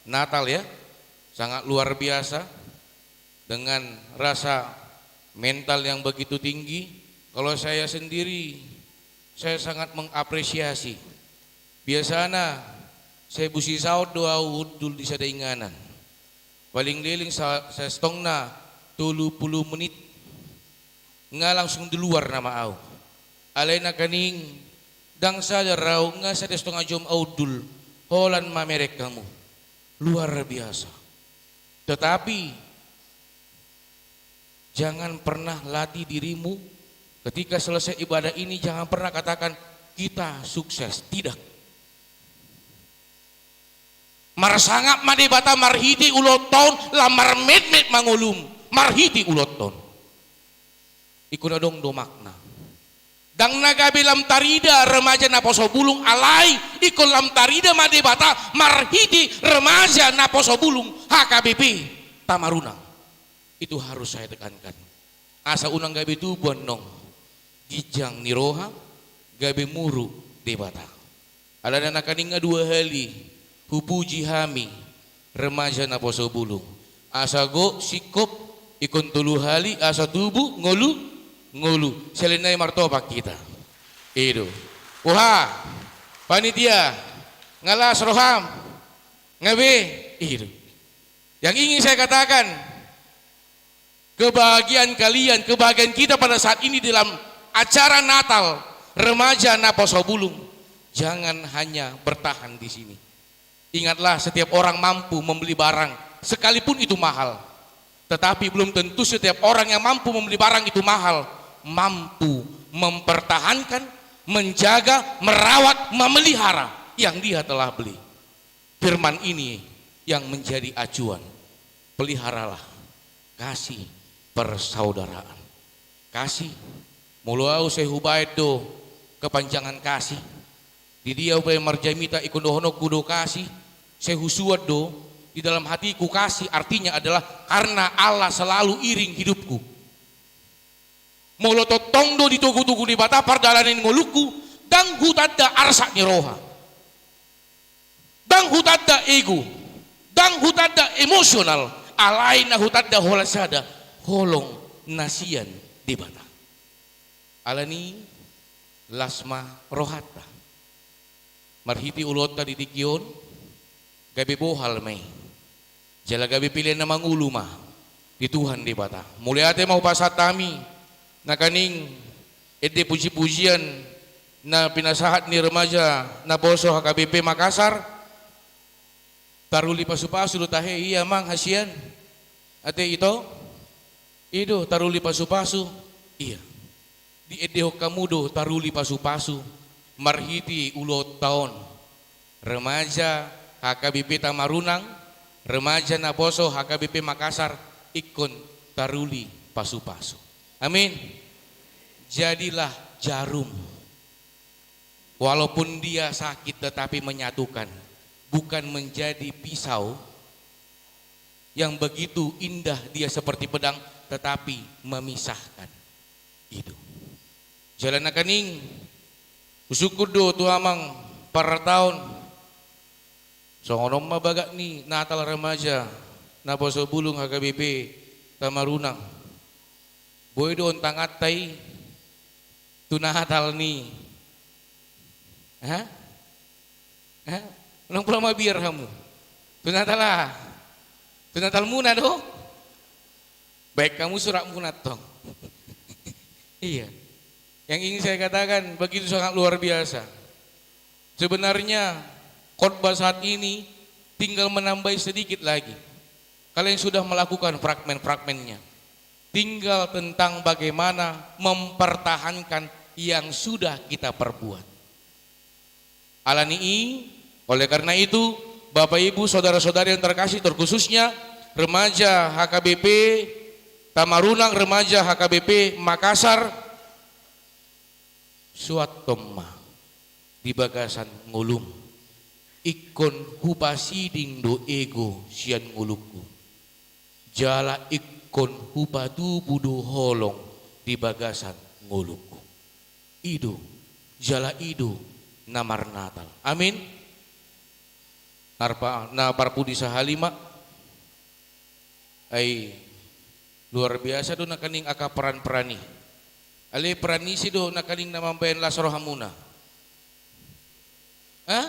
Natal, ya, sangat luar biasa dengan rasa mental yang begitu tinggi. Kalau saya sendiri, saya sangat mengapresiasi. Biasana, sai busisaon do au hundul di sada inganan. Paling leleng sa-, sasintongna tolu pulu menit, nga langsung di luar nama au. Alai nangkaning, ndang sadar au, nga sada stonga jom au hundul, holan mamereng hamu. Luar biasa. Tetapi, jangan pernah latih dirimu, ketika selesai ibadah ini, jangan pernah katakan, "Kita sukses." Tidak. Marsangap ma Debata marhite ulaonta on, lam marmetmet ma ngolum marhite ulaonta on. Ingkon adong do makna. Ndang na gabe lam tarida remaja naposo bulung, alai ingkon lam tarida ma Debata marhite remaja naposo bulung, H K B P Tamarunang. Itu harus saya tekankan. Asa unang gabe tubu annon ginjang ni roha, gabe muruk Debata. Alana nangkaning nga dua hali hupuji hami remaja naposo bulung. Asa gok singkop, ingkon tolu hali, asa tubu ngolu, ngolu. Selain nai martopang hita. I do. Puha, panitia, nga las roham, nga be, i do. Yang ingin saya katakan, kebahagiaan kalian, kebahagiaan kita pada saat ini dalam acara Natal remaja naposo bulung, jangan hanya bertahan di sini. Ingatlah, setiap orang mampu membeli barang, sekalipun itu mahal. Tetapi belum tentu setiap orang yang mampu membeli barang itu mahal, mampu mempertahankan, menjaga, merawat, memelihara yang dia telah beli. Firman ini yang menjadi acuan. Peliharalah kasih persaudaraan. Kasih, molo au sai hubaen do kepanjangan kasih. Di dia hubaen marjamita ingkon dohononku do kasih, sai husuan do di dalam hatiku kasih, artinya adalah karena Allah selalu iring hidupku. Molo tongtong do ditogu-togu Debata pardalanan ni ngolungku, ndang hutanda arsak ni roha. Ndang hutanda ego, ndang hutanda emosional, alai na hutanda holan sada, holong na sian Debata. Alani las ma rohanta. Marhite ulaonta di tingki on, gabe bohal ma i. Jala gabe pelean na mangolu ma di Tuhan Debata. Mauliate ma hupasahat hami Nangkaning ende puji-pujian na pinasahat ni remaja naposo H K B P Makassar, taruli pasu-pasu do tahe, ia amang hasian? Ate ito? I do, taruli pasu-pasu. Ia. Diendehon hamu do taruli pasu-pasu marhite ulaonta on. Remaja H K B P Tamarunang, remaja naposo H K B P Makassar, ingkon taruli pasu-pasu. Amin. Jadilah jarum. Walaupun dia sakit, tetapi menyatukan. Bukan menjadi pisau yang begitu indah dia seperti pedang, tetapi memisahkan. I do. Jala nangkaning husungkun do tu amang partaon. Songon on ma bagak ni Natal remaja naposo bulung H K B P Tamarunang. Boi do on tanganta i tu Natal ni. Ha? Ha? Unang pola mabiar hamu. Tu Natal aha? Tu Natalmuna do? Baen hamu suratmuna tong. Iya. Yang ingin saya katakan, begitu sangat luar biasa. Sebenarnya, khotbah saat ini tinggal menambahi sedikit lagi. Kalian sudah melakukan fragmen-fragmennya. Tinggal tentang bagaimana mempertahankan yang sudah kita perbuat. Alani i, oleh karena itu, Bapak, Ibu, saudara-saudari yang terkasih, terkhususnya remaja H K B P Tamarunang, remaja H K B P Makassar, suathon ma di bagasan ngolum. Ingkon hupasiding do ego sian ngolungku. Jala ingkon hupatubu do holong di bagasan ngolungku. I do, jala i do na marnatal. Amin. Arpa, na parpudi sahali ma. Ai, luar biasa do nangkaning angka peran-peran i. Ale peran ni ise do nangkaning na mambaen las rohamuna? Ha?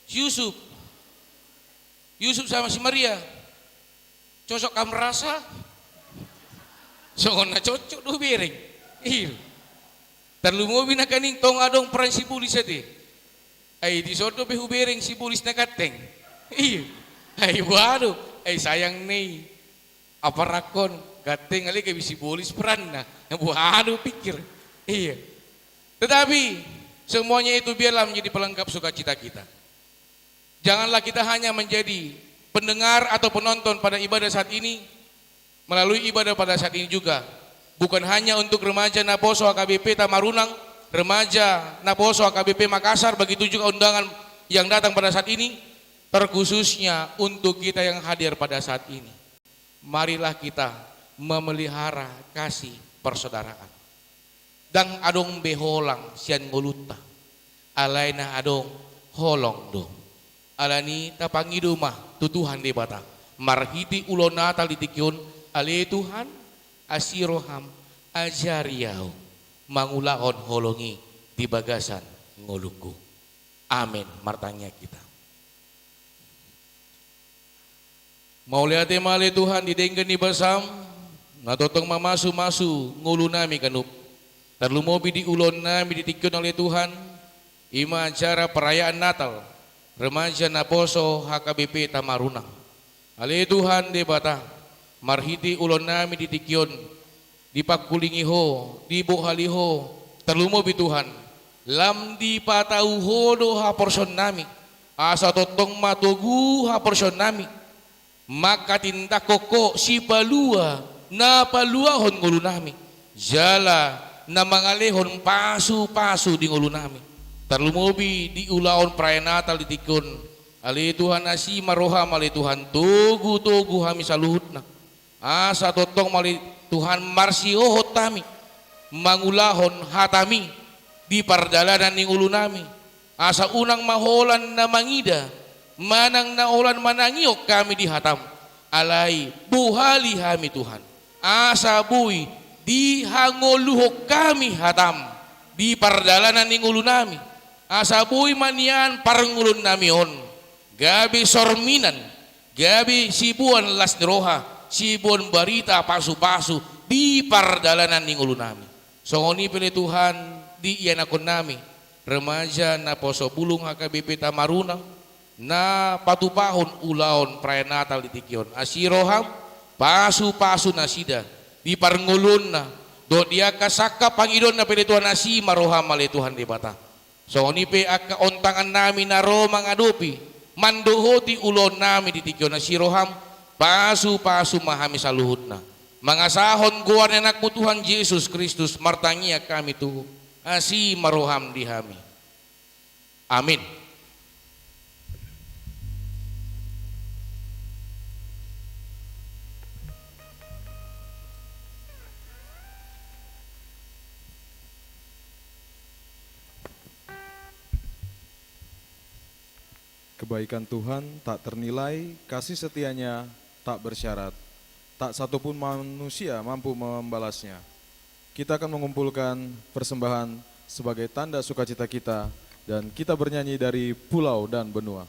Si Yusuf. Yusuf sama si Maria. Cocok kam rasa? Songon na cocok do hubereng. Iyo. Tarlumobi nangkaning tong adong peran si Bolis ate. Ai dison dope hubereng si Bolis na ganteng. Iyo. Ai waduh, ai sayang ni. Apa rakon ganteng ale gabe si Bolis peranna. Waduh, pikir. Iya. Tetapi semuanya itu biarlah menjadi pelengkap sukacita kita. Janganlah kita hanya menjadi pendengar atau penonton pada ibadah saat ini, melalui ibadah pada saat ini juga. Bukan hanya untuk remaja Naposo H K B P Tamarunang, remaja Naposo H K B P Makassar, begitu juga undangan yang datang pada saat ini, terkhususnya untuk kita yang hadir pada saat ini. Marilah kita memelihara kasih persaudaraan. Ndang adong be holang sian ngolunta, alai na adong holong do. Alani i tapangido ma tu Tuhan Debata marhite ulaon Natal di tingki on, ale Tuhan, asi roham, ajari ahu mangulahon holong i di bagasan ngolungku. Amen. Martangiang hita. Mauliate ma ale Tuhan di denggan ni basam, na tongtong mamasu-masu ngolunami ganup. Tarlumobi di ulaonnami di tingki on ale Tuhan, i ma acara perayaan Natal remaja Naposo H K B P Tamarunang. Ale Tuhan Debata, marhite ulaonnami di tingki on, dipangkulingi Ho, dibohali Ho, tarlumobi Tuhan, lam dipatau Ho do haporseaonnami, asa tongtong ma togu haporseaonnami, manghatindanghon Ho sipalua na paluahon ngolunami, jala na mangalehon pasu-pasu di ngolunami. Tarlumobi di ulaon perayaan Natal di tingki on, ale Tuhan, asi ma roham ale Tuhan, togu-togu hami saluhutna. Asa tongtong ma ale Tuhan marsihohot hami mangulahon hatami di pardalanan ni ngolunami. Asa unang ma holan na mangida manang na holan manangihon hami di hatam. Alai bohali hami Tuhan, asa boi dihangoluhon hami hatam di pardalanan ni ngolunami. Asa boi ma nian parngoluonnami on gabe sorminan, gabe siboan las ni roha, siboan barita pasu-pasu di pardalanan ni ngolunami. Songon i pe ale Tuhan di ianakhonnami, remaja naposo bulung H K B P Tamaruna, na patupahon ulaon perayaan Natal di tingki on. Asi roham, pasupasu nasida di parngoluonna dohot di angka sangkap pangidoonna pe ale Tuhan, asi ma roham ale Tuhan Debata. Songon i pe angka ontangannami na ro mangadopi, mandohoti ulaonnami di tingki on, asi roham, pasupasu ma hami saluhutna. Mangasahon goar ni Anakmu Tuhan Jesus Kristus martangiang hami tu Ho, asi ma roham di hami. Amin. Kebaikan Tuhan tak ternilai, kasih setia-Nya tak bersyarat. Tak satu pun manusia mampu membalasnya. Kita akan mengumpulkan persembahan sebagai tanda sukacita kita, dan kita bernyanyi dari pulau dan benua.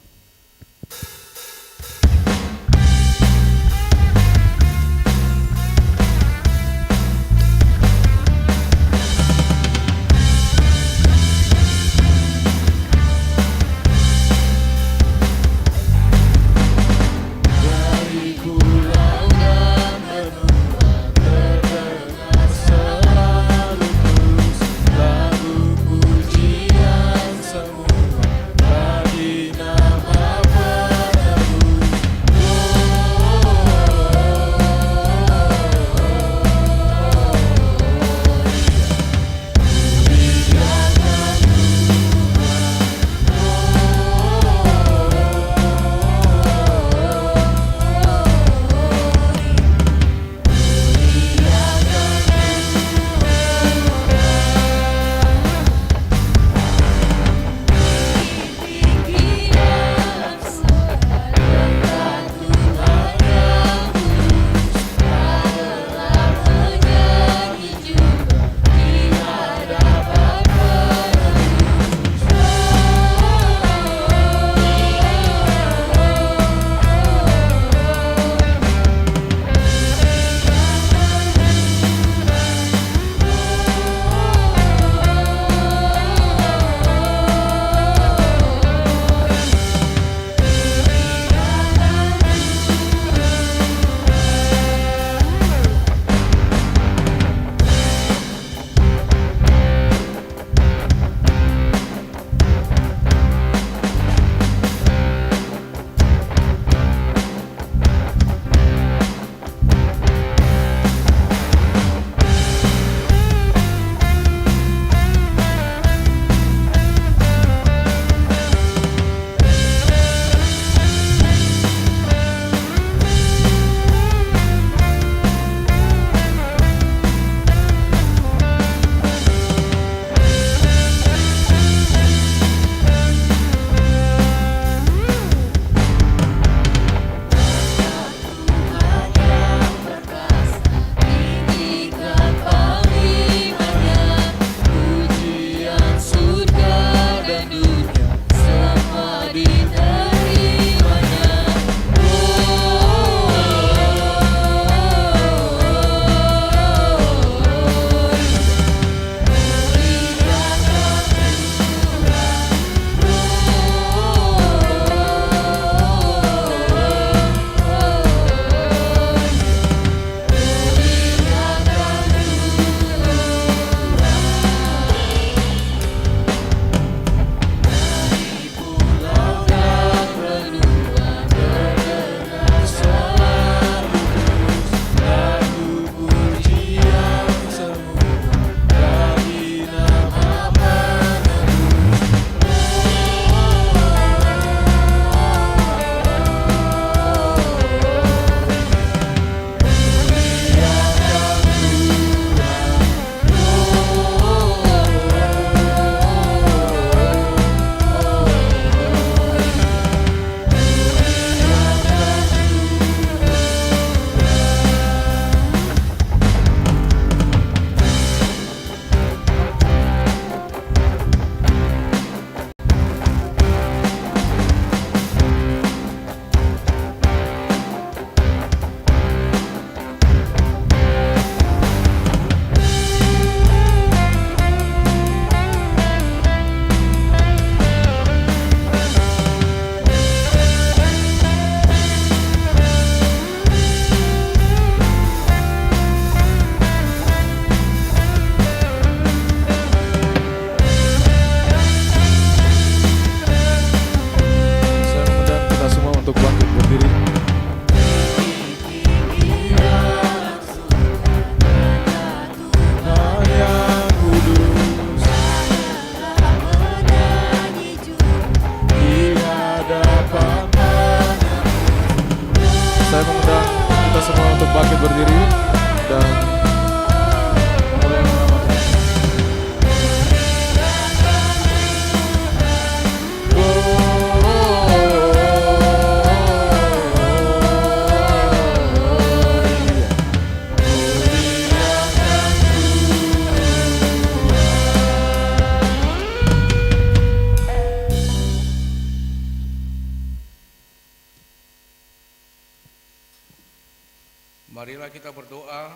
Kita berdoa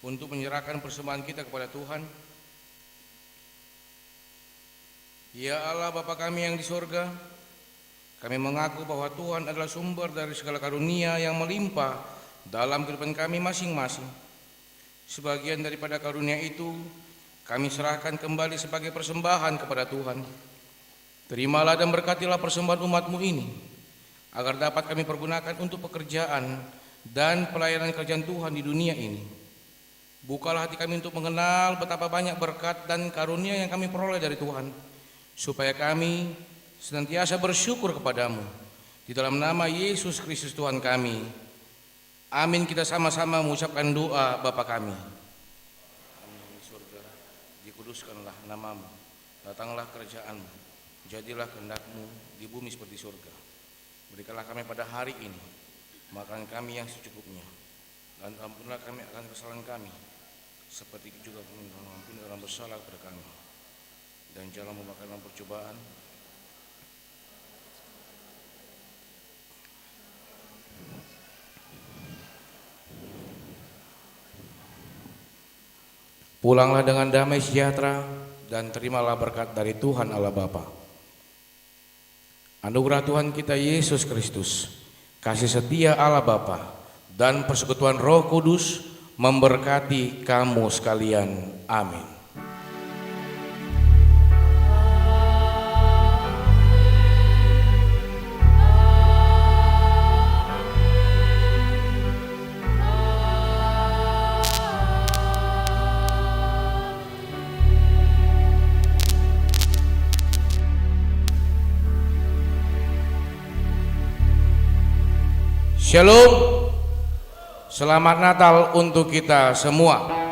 untuk menyerahkan persembahan kita kepada Tuhan. Ya Allah, Bapa kami yang di sorga, kami mengaku bahwa Tuhan adalah sumber dari segala karunia yang melimpah dalam kehidupan kami masing-masing. Sebagian daripada karunia itu kami serahkan kembali sebagai persembahan kepada Tuhan. Terimalah dan berkatilah persembahan umat-Mu ini, agar dapat kami pergunakan untuk pekerjaan dan pelayanan kerajaan Tuhan di dunia ini. Bukalah hati kami untuk mengenal betapa banyak berkat dan karunia yang kami peroleh dari Tuhan, supaya kami senantiasa bersyukur kepada-Mu. Di dalam nama Yesus Kristus Tuhan kami. Amin. Kita sama-sama mengucapkan doa Bapa kami. Kami yang di surga, dikuduskanlah nama-Mu. Datanglah kerajaan-Mu. Jadilah kehendak-Mu di bumi seperti surga. Berikanlah kami pada hari ini makanan kami yang secukupnya. Dan ampunilah kami akan kesalahan kami, seperti juga kami mengampuni orang bersalah kepada kami. Dan janganlah membawa kami dalam percobaan. Pulanglah dengan damai sejahtera dan terimalah berkat dari Tuhan Allah Bapa. Anugerah Tuhan kita Yesus Kristus, kasih setia Allah Bapa, dan persekutuan Roh Kudus memberkati kamu sekalian. Amin. Shalom. Selamat Natal untuk kita semua.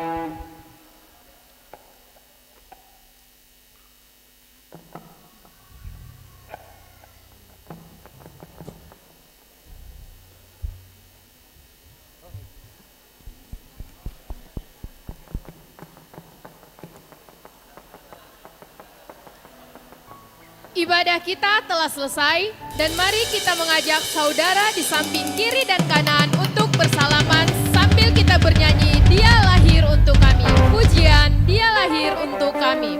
Ibadah kita telah selesai, dan mari kita mengajak saudara di samping kiri dan kanan untuk bersalaman sambil kita bernyanyi, "Dia lahir untuk kami." Pujian, "Dia lahir untuk kami."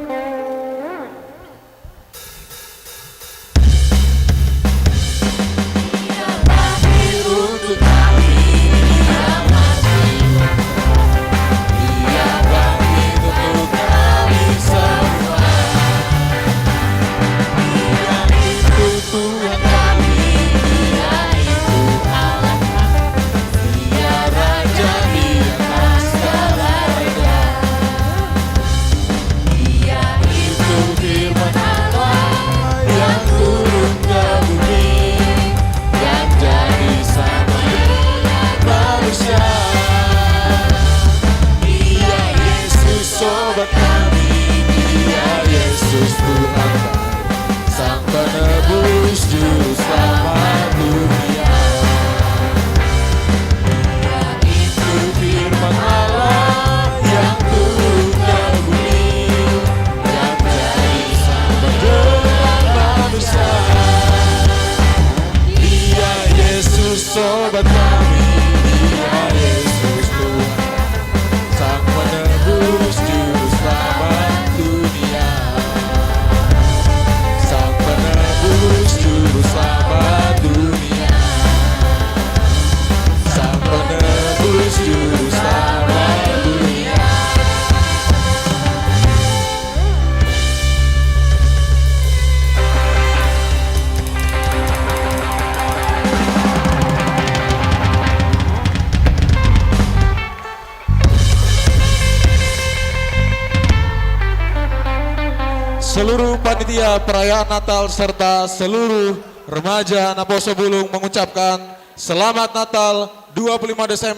Dia itu firman Allah yang turun ke bumi, yang jadi sama dengan manusia. Dia Yesus sobat kami, Dia Yesus Tuhan kami. Sang penebus juru selamat dunia. Dia itu firman Allah yang turun ke bumi, yang jadi sama dengan manusia. Dia Yesus sobat kami, Dia Yesus Tuhan. Sang penebus juru selamat dunia. Sang penebus juru selamat dunia. Sang penebus juru selamat dunia. Seluruh panitia perayaan Natal serta seluruh remaja Naposo Bulung mengucapkan Selamat Natal dua puluh lima Desember